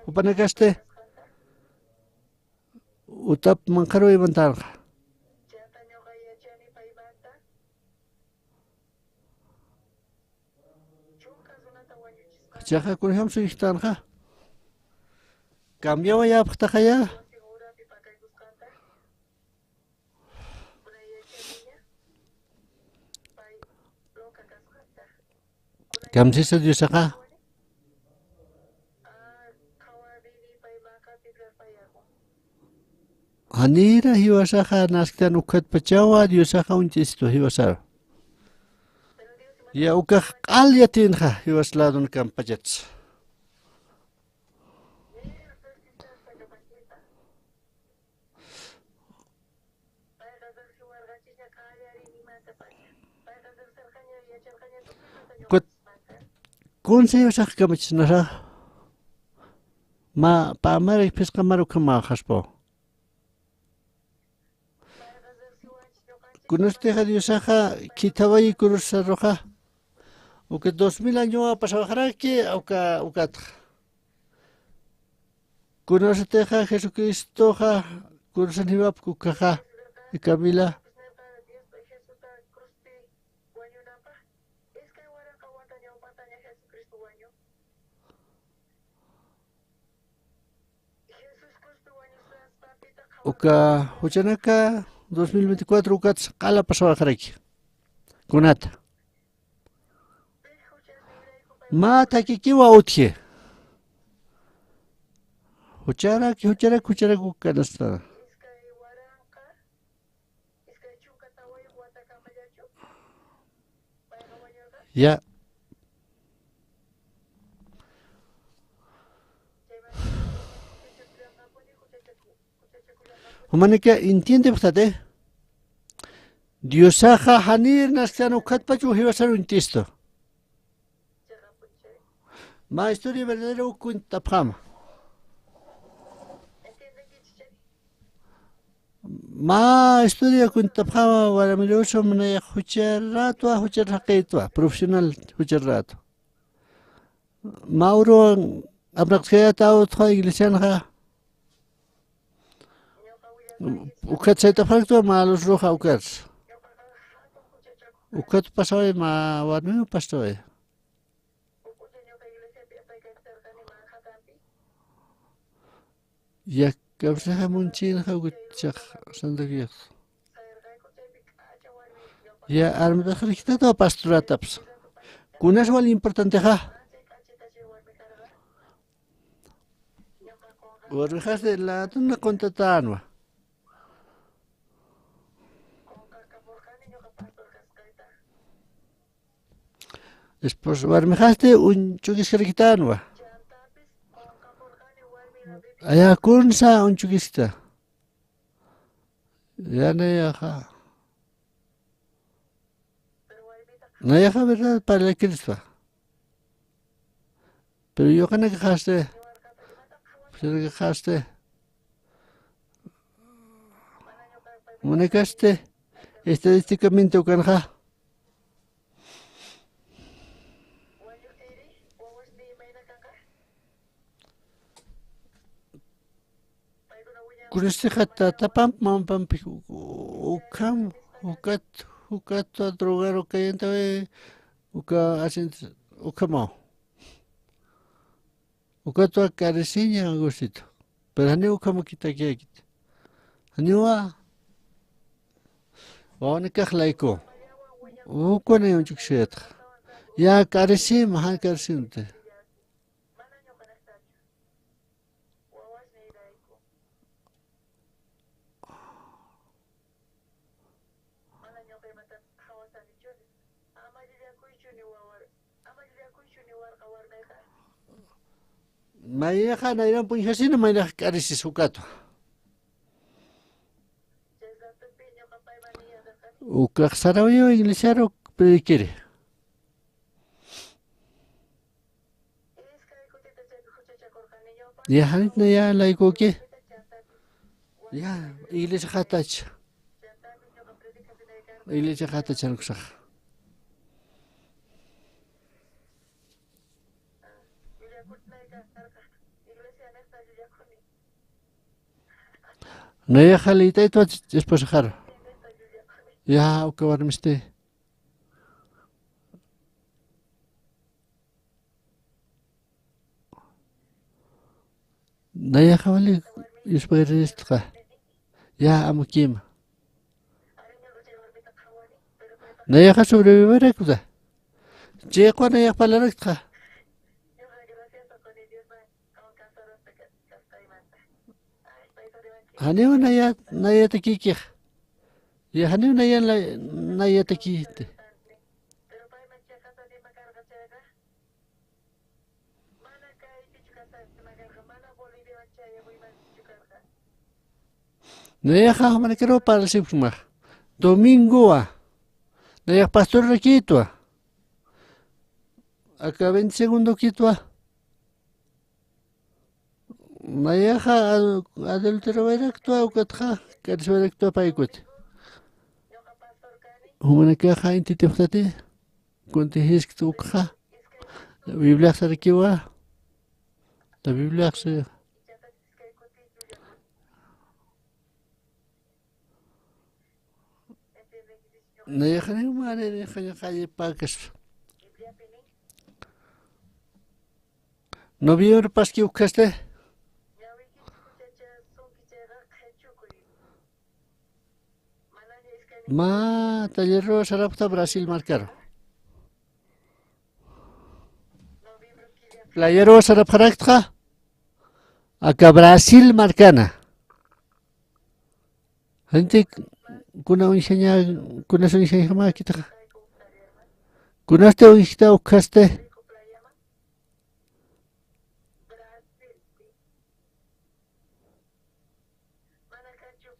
Jupanakasti. Utap manqharuw imantanxa. Chaxa kunjam suyjtanxa. Cambiawayapxtaxaya. Kamsisa Diosaxa. Janira jiwasaxa nasktan ukhatpachawa Diosaxa uñt'isitwa jiwasaru. Ya ukax q'al yatïnxa jiwas ladunakampachats. Kut-, consejosax kamachisnasa, mä pä mari phisqa mari ukhamaxaspaw. Kunasatixa Diosaxa khithawayi cruzsaruxa, uka dos mil añowa pasawaxaraki, uka, ukatxa. Kunasatixa Jesucristoxa cruzan jiwapki ukaxa, Camila. Uka juchanaka dos mil veinticuatro ukats q'ala pasawaxaraki. Kunata. Mä thakikiwa utji. Jucharaki, jucharaki, jucharaki ukanasta. Ya. Jumanaka entiendepxtati. Diosaxa janir nasktan ukhatpach jiwasan uñt'istu. Mä historia verdadera uk cuentapxama. Mä historia cuentapxama, warmirusa, nayax jucharatwa, juchar jaqitwa, profesional jucharatwa. Mä uruwan apnaqskayäta utjwa iglesianxa. Ukat saytapxaraktwa mä luz roja ukat. Ukat pasaway mä warmiw pasaway. Ya, kawsaxa munchinxa ukat chax Santa Cruz. Ya, armatax riktatwa pastoratapsa. Kunas wal importantexa. Warmixasti latuna quntatänwa. Esposa, warmixasti uñch'ukiskarakitänwa. Aya, kunsa uñch'ukiskta. Ya, nayaxa. Nayaxa verdad parlakirispa. Pero yuqanakaxasti, yuqanakaxasti. Munakasti, estadísticamente ukanxa. Kunasixa tatapamp mamampampi ukham, ukat, ukat drogaru kayantaway, uka asiento ukhamaw. Ukatwa k'arisiña gusito. Pero janiw ukhamakitakirakit. Janiwa wawanakax layku. Ukwanay uñch'ukisiyatxa. Ya k'arisima, jan k'arisimti. Maynixa nayramp uñjasina, maynixa k'arisis ukatwa. Ukax sarawiwa iglesiaru predikiri. Ya, janit naya laykuki. Ya, iglesia jatach. Iglesia jatach jankusax. Nayaxa liyt'aytwa esposaxaru. Ya, uka warmisti. Nayaxa wali yuspagaristxa. Ya, amukima. Nayaxa sobrevivirakta. Chiqwa nayax parlaraktxa. Janiw naya, nayatakikix. Ya, janiw naya, nayatakiti. Nayaxa jumanakaru parlasipxma. Domingowa. Nayax pastorarakitwa. Aka veintisegundorakitwa. Nayaxa ad-, adulterowayraktwa, ukatxa k'ariswayraktwa paykuti. Jumanakaxa intitipxtati, kuntix jisktwa ukxa. Bibliax sarakiwa. La Bibliax sarakiwa. Nayaxaniw mani, nayaxaña qallipakaspa. Noviembre paski ukhasti. Mä talleruw sarapxta Brasil markaru. Playeruw sarapxaraktxa. Aka Brasil markana. Gente, kuna uñjaña, kuna uñjañjamäkitxa. Kunasti uñjkta ukhasti.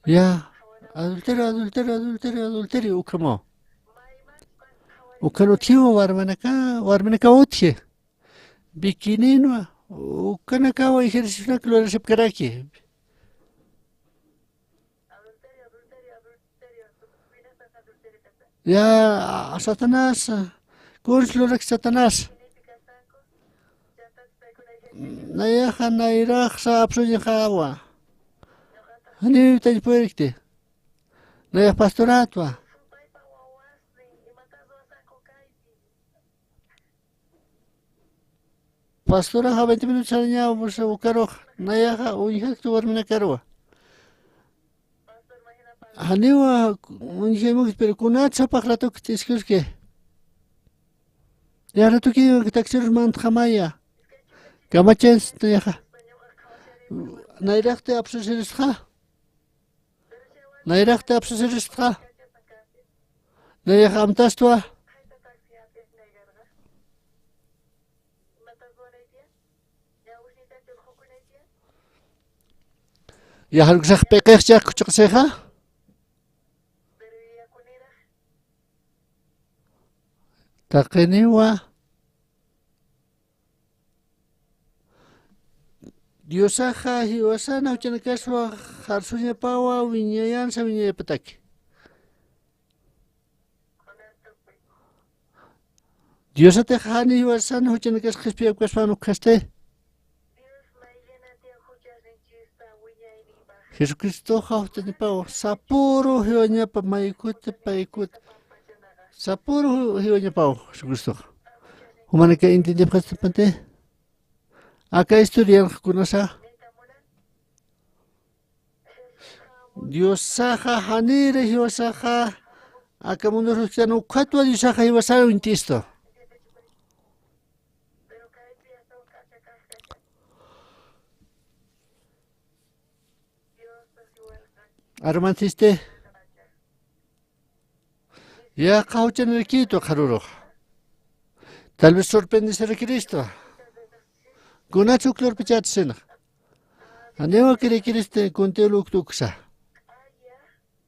Ya, adulterio, adulterio, adulterio, adulterio, ukhamaw. Ukhan utjiwa warmanaka, warmanaka utji. Bikininwa, ukanakawa ejerciciosnak lurasipkaraki. Ya, Satanás, kuns lurak Satanás. Nayaxa nayraxsa apsuñaxawa. Janiw tañ purirkti. Nayax pastoratwa. Pastoraxa veinte minutos sarañaw, pues, ukarux, nayaxa uñjaktu warminakaruwa. Janiwa uñjaymukt, pero kunatsa paqratukt iskirki. Ya ratuki taksirus mantxamaya. Kamachans nayaxa. Nayraqti apsasiristxa. Nayraqti apsasiristxa. Nayax amtastwa. Yaxaruksax p'iqix chaq kuchaqasixa. Taqiniwa. Diosaxa jiwasana juchanakaswa, jarsuñapawa, wiñayansa wiñayapataki. Diosatix jani jiwasana juchanakas qhispiyapkaspan ukhasti. Jesucristoxa jutañapaw, sapüru jiwañapa maykut paykut. Sapüru jiwañapaw Jesucristoxa. Jumanaka entiendipxastapati. Aka historianxa kunasa. Diosaxa janiri jiwasaxa, aka mundur jiktan ukhatwa Diosaxa jiwasar uñt'istu. Armantisti. Yaqha juchanirakitu qharurux. Tal vez sorprendesirakistu. Kunatsa uk lurpachat sinax. Janiwa kiraykirista kuntiw lurkt uksa.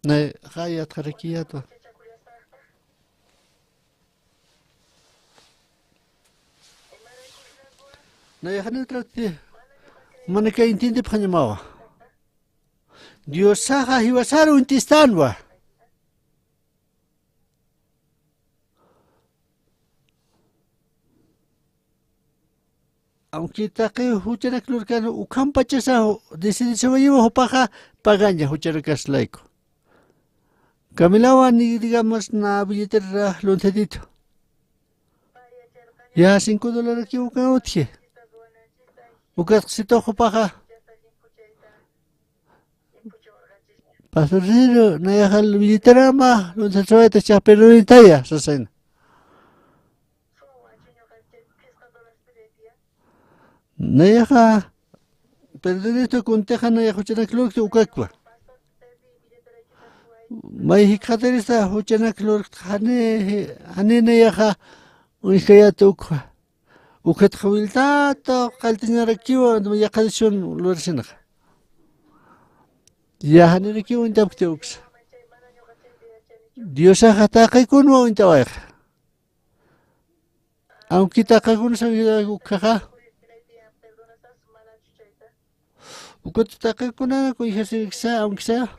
Nay, jayat jarakiyatwa. Nay, janiw trakti. Manaka entiendipxañamawa. Diosaxa jiwasaru uñt'istanwa. Aunque taqi juchanak lurkan ukhampachasa decidisiwayiwa jupaxa pagaña juchanakas layku. Camilawa ni digamos na billetera luntatitu. Ya cinco dolarakiw ukan utji. Ukatxsitux jupaxa. Pastorcito, nayaxa billeterama, luntasiwayta chapirunitaya, sasina. Nayaxa, perdonito kuntixa nayax juchanak lurkti ukakwa. May jikxatirista juchanak lurkti jani, jani nayaxa uñjkayat ukwa. Ukatxa wiltata qalltañarakiwa, yaqharisun lurasinaxa. Yajanirakiw uñtapkti uksa. Diosaxa taqikunwa uñtawayxa. Aunque taqikunsa uñtawayxa ukhaxa. Ukat taqikuna uñjasiriksa, aunque sea.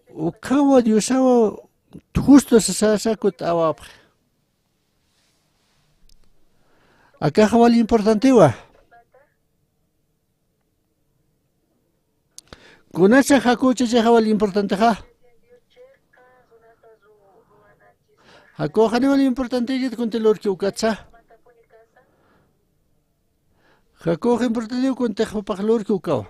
Ukhawa Diosawa justo sasasa kut'awapxi. Akaxa wal importantiwa. Kunasa jakuchachaxa wal importantixa. Jakuxani wal importantikit kunti lurki ukatsa. Jakuxa importantiw kuntix jupax lurki ukawa.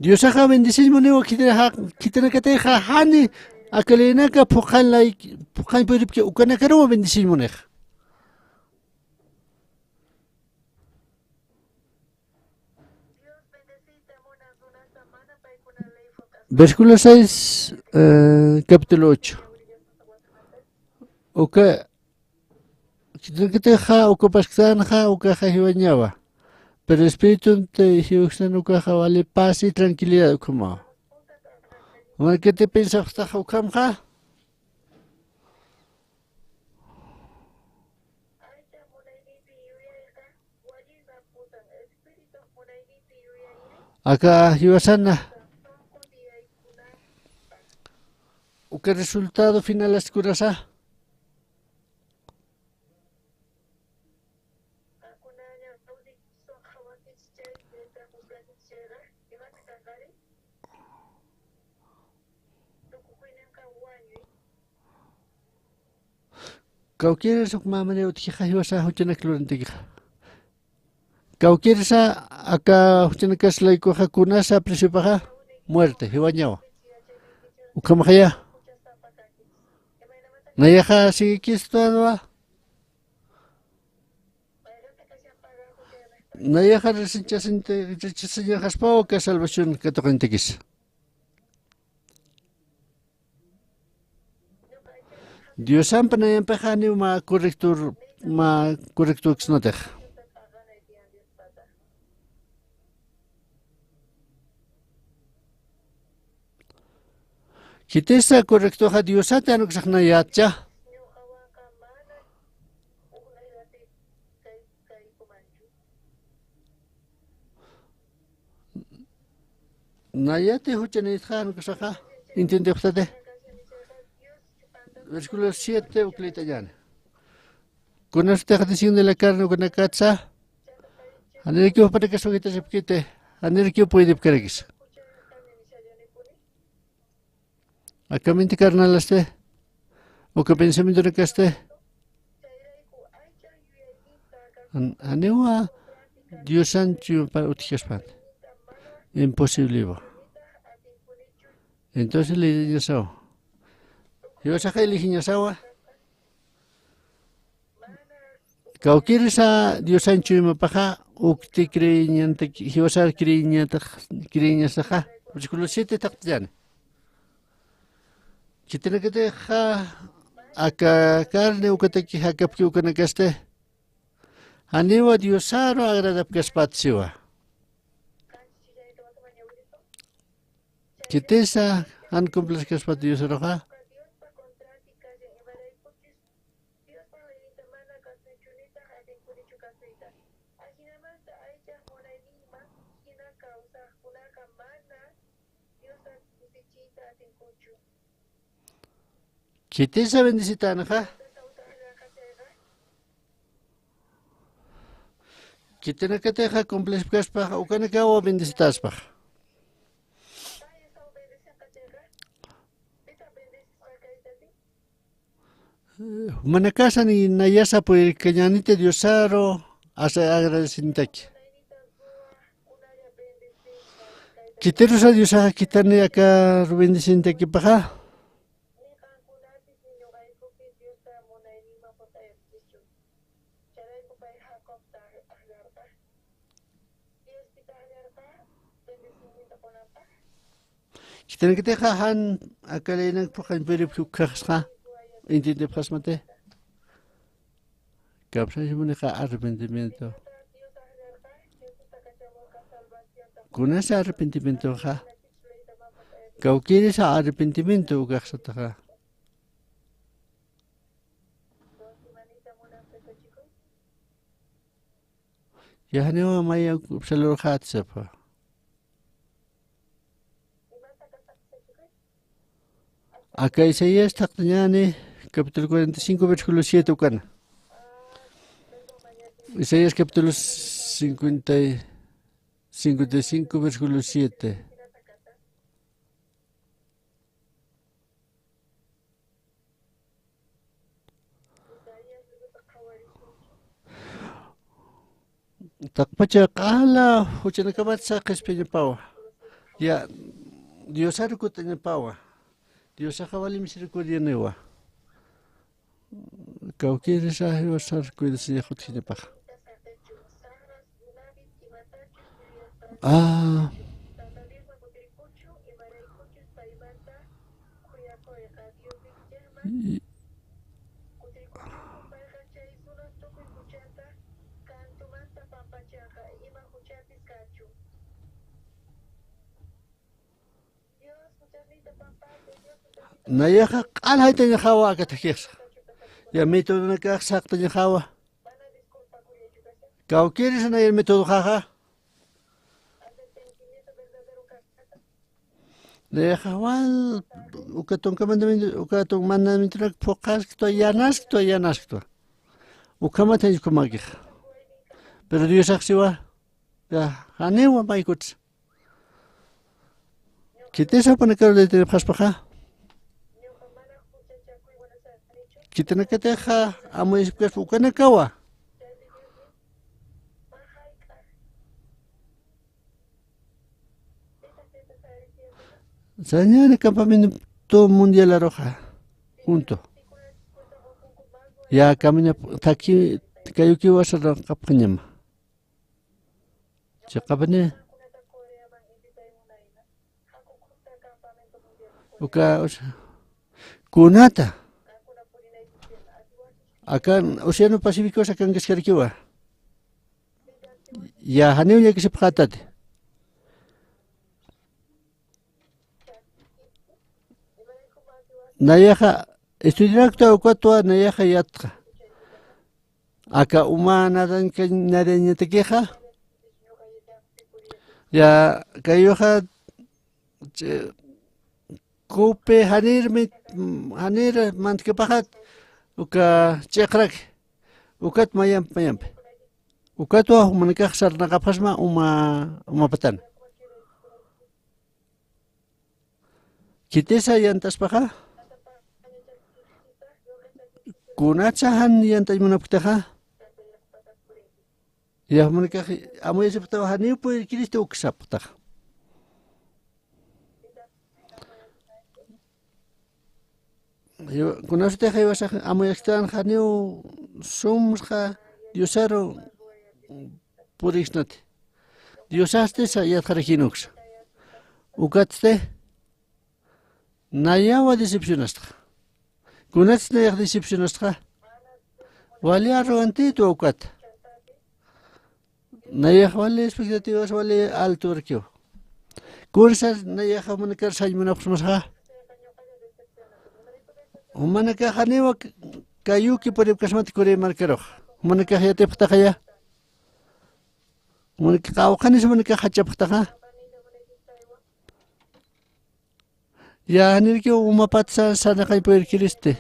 Diosaxa bendeciñ muniwa khitinaxa, khitinakatixa jani akalinaka phuqhan lay, phuqhan puripki ukanakaruwa bendeciñ munixa. Versículo seis, eh, capítulo ocho. Uka, khitinakatixa uka pasktänxa, ukaxa jiwañawa. Pero espiritunti jiwsnan ukaxa wali paz y tranquilidad ukhamawa. Mana kiti piensapxtaxa ukhamxa. Aka jiwasana. Uka resultado final askurasa. Kawkïrsa uk mä manera utjixa jiwasa juchanak lurantakixa. Kawkïrsa aka juchanakas laykuxa kunasa preciopaxa muerte, jiwañawa. Ukhamaxaya. Nayaxa siguikistuwa. Nayaxa rechazañaxaspawa aka salvación katuqañatakisa. Diosamp nayampixa janiw mä corrector, mä corrector uksnatix. Khitisa correctoxa Diosat jan uksax nayätcha. Nayati juchanïtxa jan uksaxa, entiendepxtati. Versículo siete uk liytañäni. Kunasatix desciende la carne ukanakatsa. Janirakiw jupanakasa jitasipkiti. Janirakiw puedipkarakisa. Aka mente carnalasti, uka pensamientonakasti, jan-, janiwa Diosan chuymapax utjkaspati. Imposible iwa. Entonces leyñasawa. Diosaxa eligiñasawa. Kawkïrsa Diosan chuymapaxa, ukti creeñantaki, jiwasar creeñatax, creeñasaxa. Versículo siete taqtillani. Khitinakatixa aka carne ukataki jakapki ukanakasti. Janiwa Diosaru agradapkaspat siwa. Khitisa jan cumplikaspat Diosaruxa. Khitisa bendecitänxa. Khitinakatixa cumplisipkaspaxa, ukanakawa bendecitaspaxa. Jumanakasa ni nayasa puyirkañäniti Diosaru, asa agradecinitaki. Khitirusa Diosaxa khithani aka bendecinitäkipaxa. Khitinakatixa jan aka leynak phuqhañ puyiripki ukhaxsa, entiendepxasmati. Kawsañamunixa arrepentimiento. Kunasa arrepentimientoxa. Kawkïrisa arrepentimiento ukaxsataxa. Yaqhaniwa maya upsalurxäti sapxi. Aka Isaías taqtañäni, capítulo cuarenta y cinco, versículo siete ukana. Isaías capítulo cincuenta y, cincuenta y cinco, versículo siete. Taqpacha q'ala juchanakamatsa qhispiñapawa. Ya, Diosaru kut'añapawa. Diosaxa wali misericordianiwa. Kawkïrisa Diosar cuidasiñax utjiñapaxa. Ah. Y- Nayaxa q'al jaytañaxawa aka thakixa. Ya metodonakax saqtañaxawa. Kawkïrisa nayan metodoxaxa. Nayaxa wal uka tunka mandamiento, uka tunka mandamientonak phuqasktwa, yanaskta, yanaskta. Ukhamat jaykumakixa. Pero Diosax siwa, ya, janiwa maykutsa. Khitisa jupanakaru detenipxaspaxa. Khitinakatixa amuyasipkaspa ukanakawa. Sañäni campamento mundialaruxa. Junto. Ya camina thaki kayukiwa saraqapxañama. Chiqapini. Uka, usa, kunata. Akan Océano Pacífico sakankaskarakiwa. Ya, janiw llakisipxätati. Nayaxa estudiarakta ukatwa nayaxa yatxa. Aka uma nadañ-, nadañatakixa. Ya, kayuxa, ch-, kupi janirmi, janir mantkapaxat, uka ch'iqrak, ukat mayamp, mayampi. Ukatwa jumanakax sarnaqapxasma uma, uma patan. Khitisa yantaspaxa. Kunatsa jan yantañ munapktaxa. Ya, jumanakax amuyasipxtawa janiw purirkiristi uksapxtaxa. Kunasutix jiwasax amuyasktan janiw sumsxa Diosaru puriksnati. Diosasti sa yatxarakïnuksa. Ukatsti nayawa decepcionastxa. Kunatsti nayax decepcionastxa. Wali arrogantïtwa ukat. Nayax wali expectativas wali altuwarkiw. Kunsa nayax jumanakar sañ munapxsmasxa. Jumanakax janiwa kayuki puripkasmati Corea markarux. Jumanakax yatipxtaxaya. Jumanakax qawqhanis jumanakax jachapxtaxa. Ya, janirkiw umapat sa-, sarnaqañ purkiristi.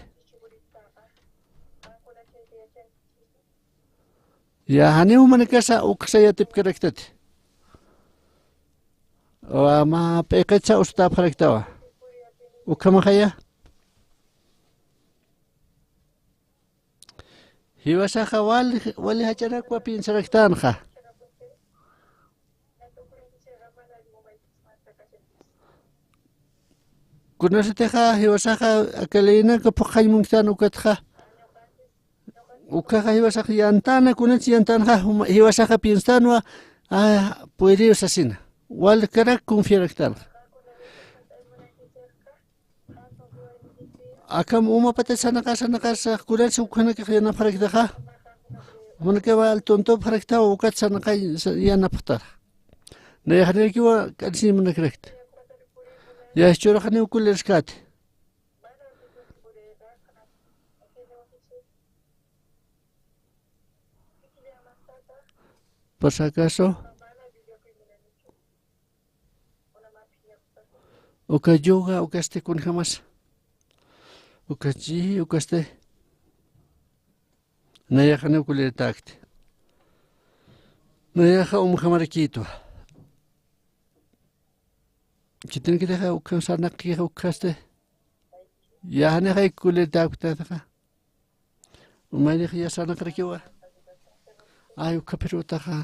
Ya, janiw jumanakasa uksa yatipkaraktati. Mä p'iqitsa usutäpxaraktawa. Ukhamaxaya. Jiwasaxa wali, wali jach'anakwa piensaraktanxa. Kunasatixa jiwasaxa aka leyinaka phuqhañ munktan ukatxa. Ukaxa jiwasax yantäna, kunats yantanxa, juma-, jiwasaxa pienstanwa, a, puediriw sasina. Walkarak confiaraktanxa. Akham umapatat sarnaqar, sarnaqarsa, kunatsa ukhanakax yanapxaraktaxa. Jumanakawa altuntupxaraktawa, ukat sarnaqañ sa-, yanapxtaxa. Nayax janirakiwa k'ansiñ munakrakta. Ya, jichhürax janiw kuliriskäti. Por si acaso. Uka yoga, ukasti kunjamasa. Ukachi, ukasti. Nayaxa janiw kuliritäkti. Nayaxa umjamarakïtwa. Khitinakatixa ukham sarnaqkixa ukhasti. Ya, janixay kuliritäktaxa. Umaynix ya sarnaqarakiwa. Ay, ukhapirutaxa.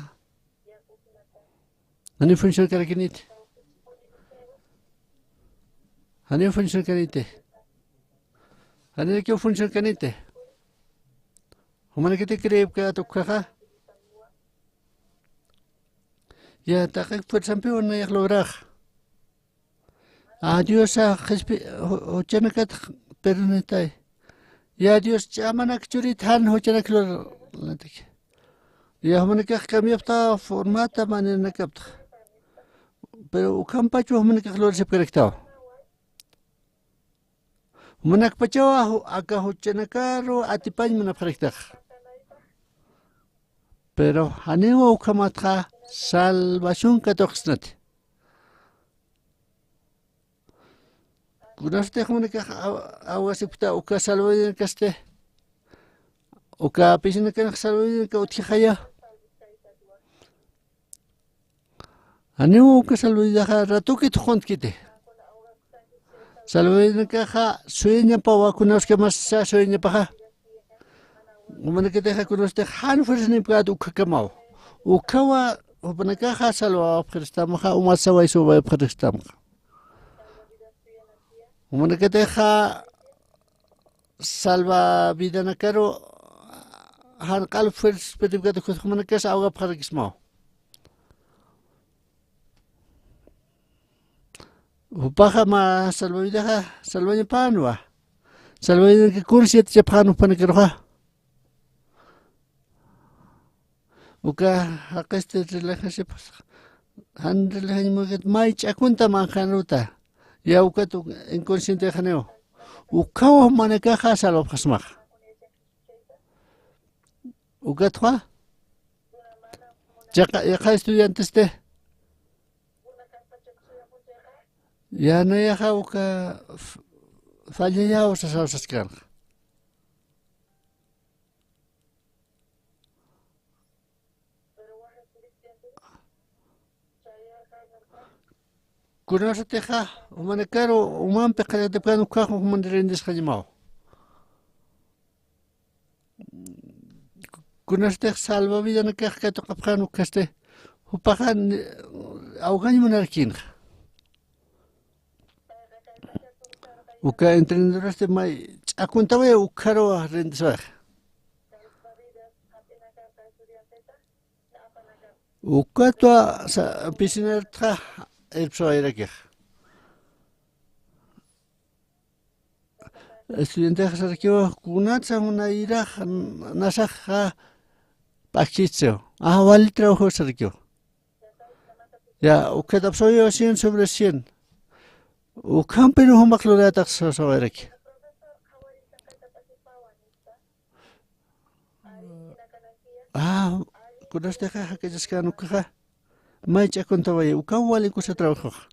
Janiw funcionkarakiniti. Janiw funcionkaniti. Janirakiw funcionkaniti. Jumanakati creepkät ukkhaxa. Ya, taqi fuerzampiw nayax lograx. A Diosa qhispi, ju-, juchanakat perdonitay. Ya Dios ch'amanak churit jan juchanak lur. Ya jumanakax cambiapxta formata maneranakapta. Pero ukhampach jumanakax lurasipkaraktaw. Jumanakpachawa ju-, aka juchanakaru atipañ munapxaraktax. Pero janiwa ukhamatxa salvación katuqsnati. Kunasatix jumanakax aw-, awasipkta uka salvavidanakasti. Uka pisinakanx salvavidanaka utjixaya. Janiw uka salvavidaxa ratukit juquntkiti. Salvavidanakaxa suyañapawa, kunawskamas suyañapaxa. Jumanakatixa kunawstix jan fuerzanipkät ukhakamaw. Ukhawa jupanakaxa salvawapxiristamaxa, umat saway sawayapxiristamaxa. Jumanakatixa salvavidanakaru jan q'al fuerzas pedipkät, jumanakax awgapxarakismaw. Jupaxa mä salvavidaxa salvañapänwa. Salvavidanaka kunsa yatichapxän jupanakaruxa. Uka jaqisti relajañasipxasxa. Jan relajañ mukat may ch'akunta manqhanuta. Ya ukat uk-, inconsciente janiw. Ukhaw jumanakaxa salvapxasmaxa. Ukatwa. Chiqa, yaqha estudiantesti. Ya nayaxa uka f-, fallayaw sasaw saskanxa. Kunasatixa jumanakaru umampi qhillatipkän ukhax juman rendisxañamaw. Kunasatix salvavidanakax katuqapxän ukhasti, jupaxa ni-, awkañ munarkinxa. Uka entrenadorasti may ch'akuntaway ukharuwa rendiswax. Ukatwa sa-, piscinartxa irpsawayrakix. Estudiantex sarakiwa, kunatsa munayrax nasaxa p'akchitsiw. Ah, wali trabajo sarakiwa. Ya, ukatapsawiwa cien sobre cien. Ukhampiru jumaq luratax sasawayraki. Ah, kunastixa jak'achaskan ukaxa. May ch'akuntaway, ukaw wali kusa trabajoxa.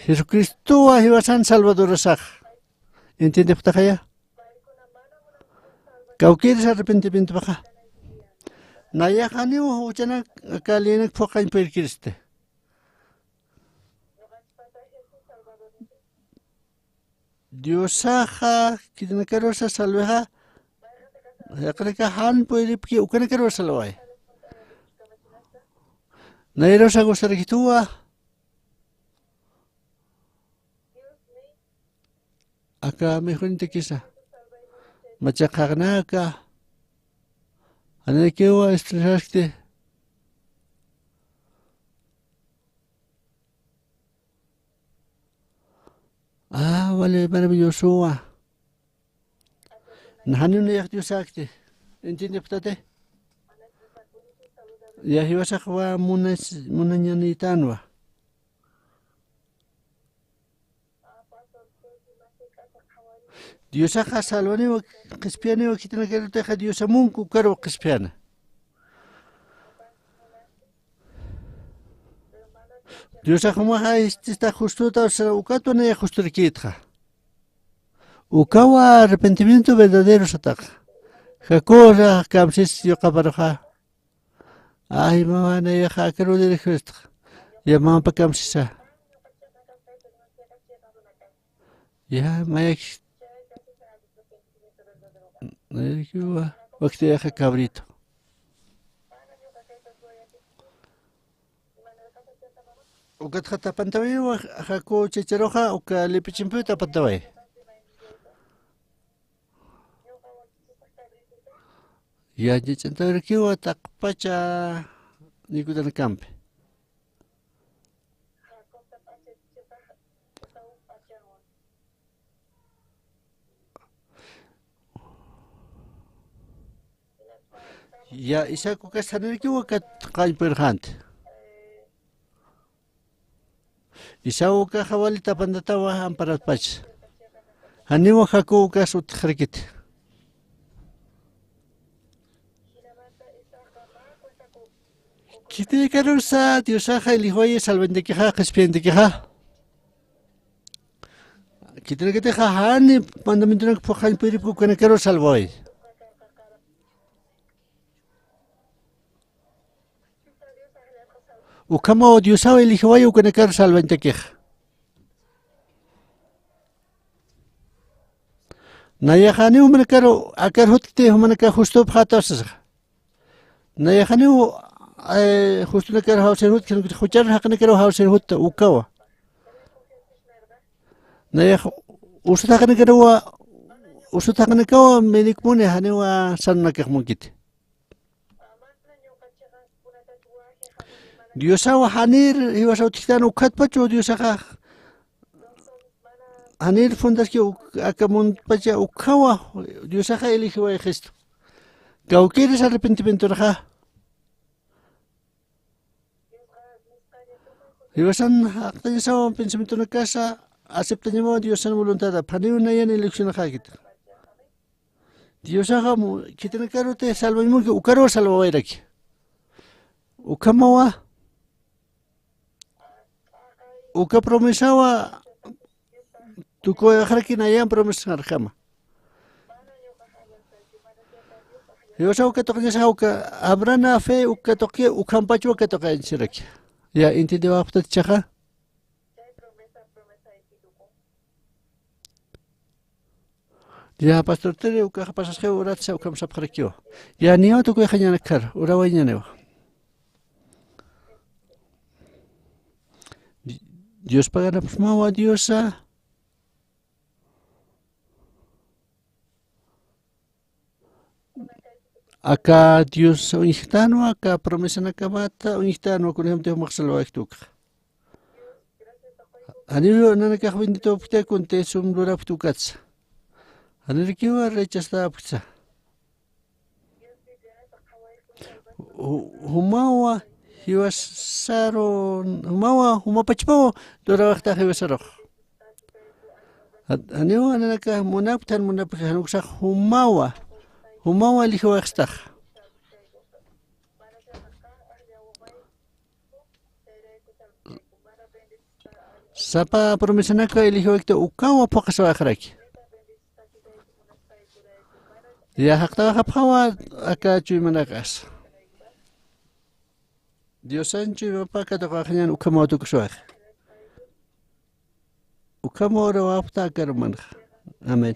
Jesucristowa jiwasan Salvadorasax. Entiendepxtaxaya. Kawkïrsa arrepentimientopaxa. Nayax janiw juchanak aka leynak phuqañ purirkiristi. Diosaxa, khitinakarusa salvaxa, jaqinakax jan puriripki, ukanakarusa salvay. Nayrusa gustarkituwa. Aka mejornitakisa. Machaqaqnaka. Janikiwa estresaskti. Ah, vale, maravillosowa. Naxaniw nayax Diosakti. Entiendepxtati. Ya jiwasaxwa munas-, munañanïtanwa. Diosaxa salvaniwa, qhispiyaniwa, khitinakirutixa Diosamunku ukaru qhispiyana. Diosax jumaxa istista justuta, o sea, ukatwa nayax justurkïtxa. Ukawa arrepentimiento verdadero sataxa. Jacobosa kamsis yuqaparuxa. Ay, mama, nayaxa akaru dirigiristxa. Ya, mamapa kamsisa. Ya, mayak. Nayakiwa, waktiyaxa cabrito. Ukatxa tapantawiwa, Jacob chacharuxa, uka lip'ichimpiw tapantaway. Yatichantawirakiwa taqpacha nikutanakampi. Ya, Isaac ukas janirakiw ukat qañpirxänti. Isaac ukaxa wali tapantatawa amparatpach. Janiwa Jacob ukas utjxarakiti. Khitinakarusa Diosaxa iliwayi salvañatakixa, qhispiyañatakixa. Khitinakatixa jani mandamientonak phuqhañ puripki ukanakaru salvawayi. Ukhamaw Diosaw iliwayi ukanakaru salvañatakixa. Nayax janiw jumanakaru akar jutkti jumanakax justupxätaw sasa. Nayax janiw, eh, justunakar jawsir jutki, juchar jaqinakaru jawsir jutta ukawa. Nayax usut jaqinakaruwa, usut jaqinakawa minikmuni janiwa sanunakax munkiti. Diosaw janir jiwasaw utjktan ukhatpachu Diosaxa janir fundaski uk-, aka muntpacha ukhawa Diosaxa iliwayi Cristo. Kawkïris arrepentimientoraxa. Jiwasan jaqtañasaw pensamientonakasa aceptañamaw Diosan voluntad, janiw nayan eleccionaxäkiti. Diosaxa mu-, khitinakaruti salvañ munki, ukaruw salvawayraki. Ukhamawa, uka promesawa tukuwayxaraki nayan promesarjama. Diosaw katuqañasa uka Abraham fe uka katuqi, ukhampachwa katuqañasiraki. Ya, entiendiwapxtati ichaxa. Ya, pastor Tere, ukaxa pasasxiw uratsa, ukham sapxarakiwa. Ya, niyaw tukuyxañanakar, urawayañaniwa. Diospa ganapxsmawa Diosa. Aka Dios uñjtanwa, aka promesanakamat uñjtanwa, kunjamti jumax salvawaykta ukxa. Janiw nanakax benditopkta kunti sum lurapkta ukatsa. Janirakiwa rechaztapktsa. Ju-, jumawa jiwasaru, jumawa jumapachpaw lurawaxta jiwasarux. Jat-, janiwa nanakax munapkta, jan munapkta, jan uksax jumawa, jumawa iliwaxtax. Sapa promesanaka iliwaykta ukawa phuqhasiwayxaraki. Ya, jaqtawayxapxawa aka chuymanakax. Diosan chuymapa katuqaxañan ukhamaw tukusiwayxa. Ukhamaw urawapxta aka hermanaxa. Amén.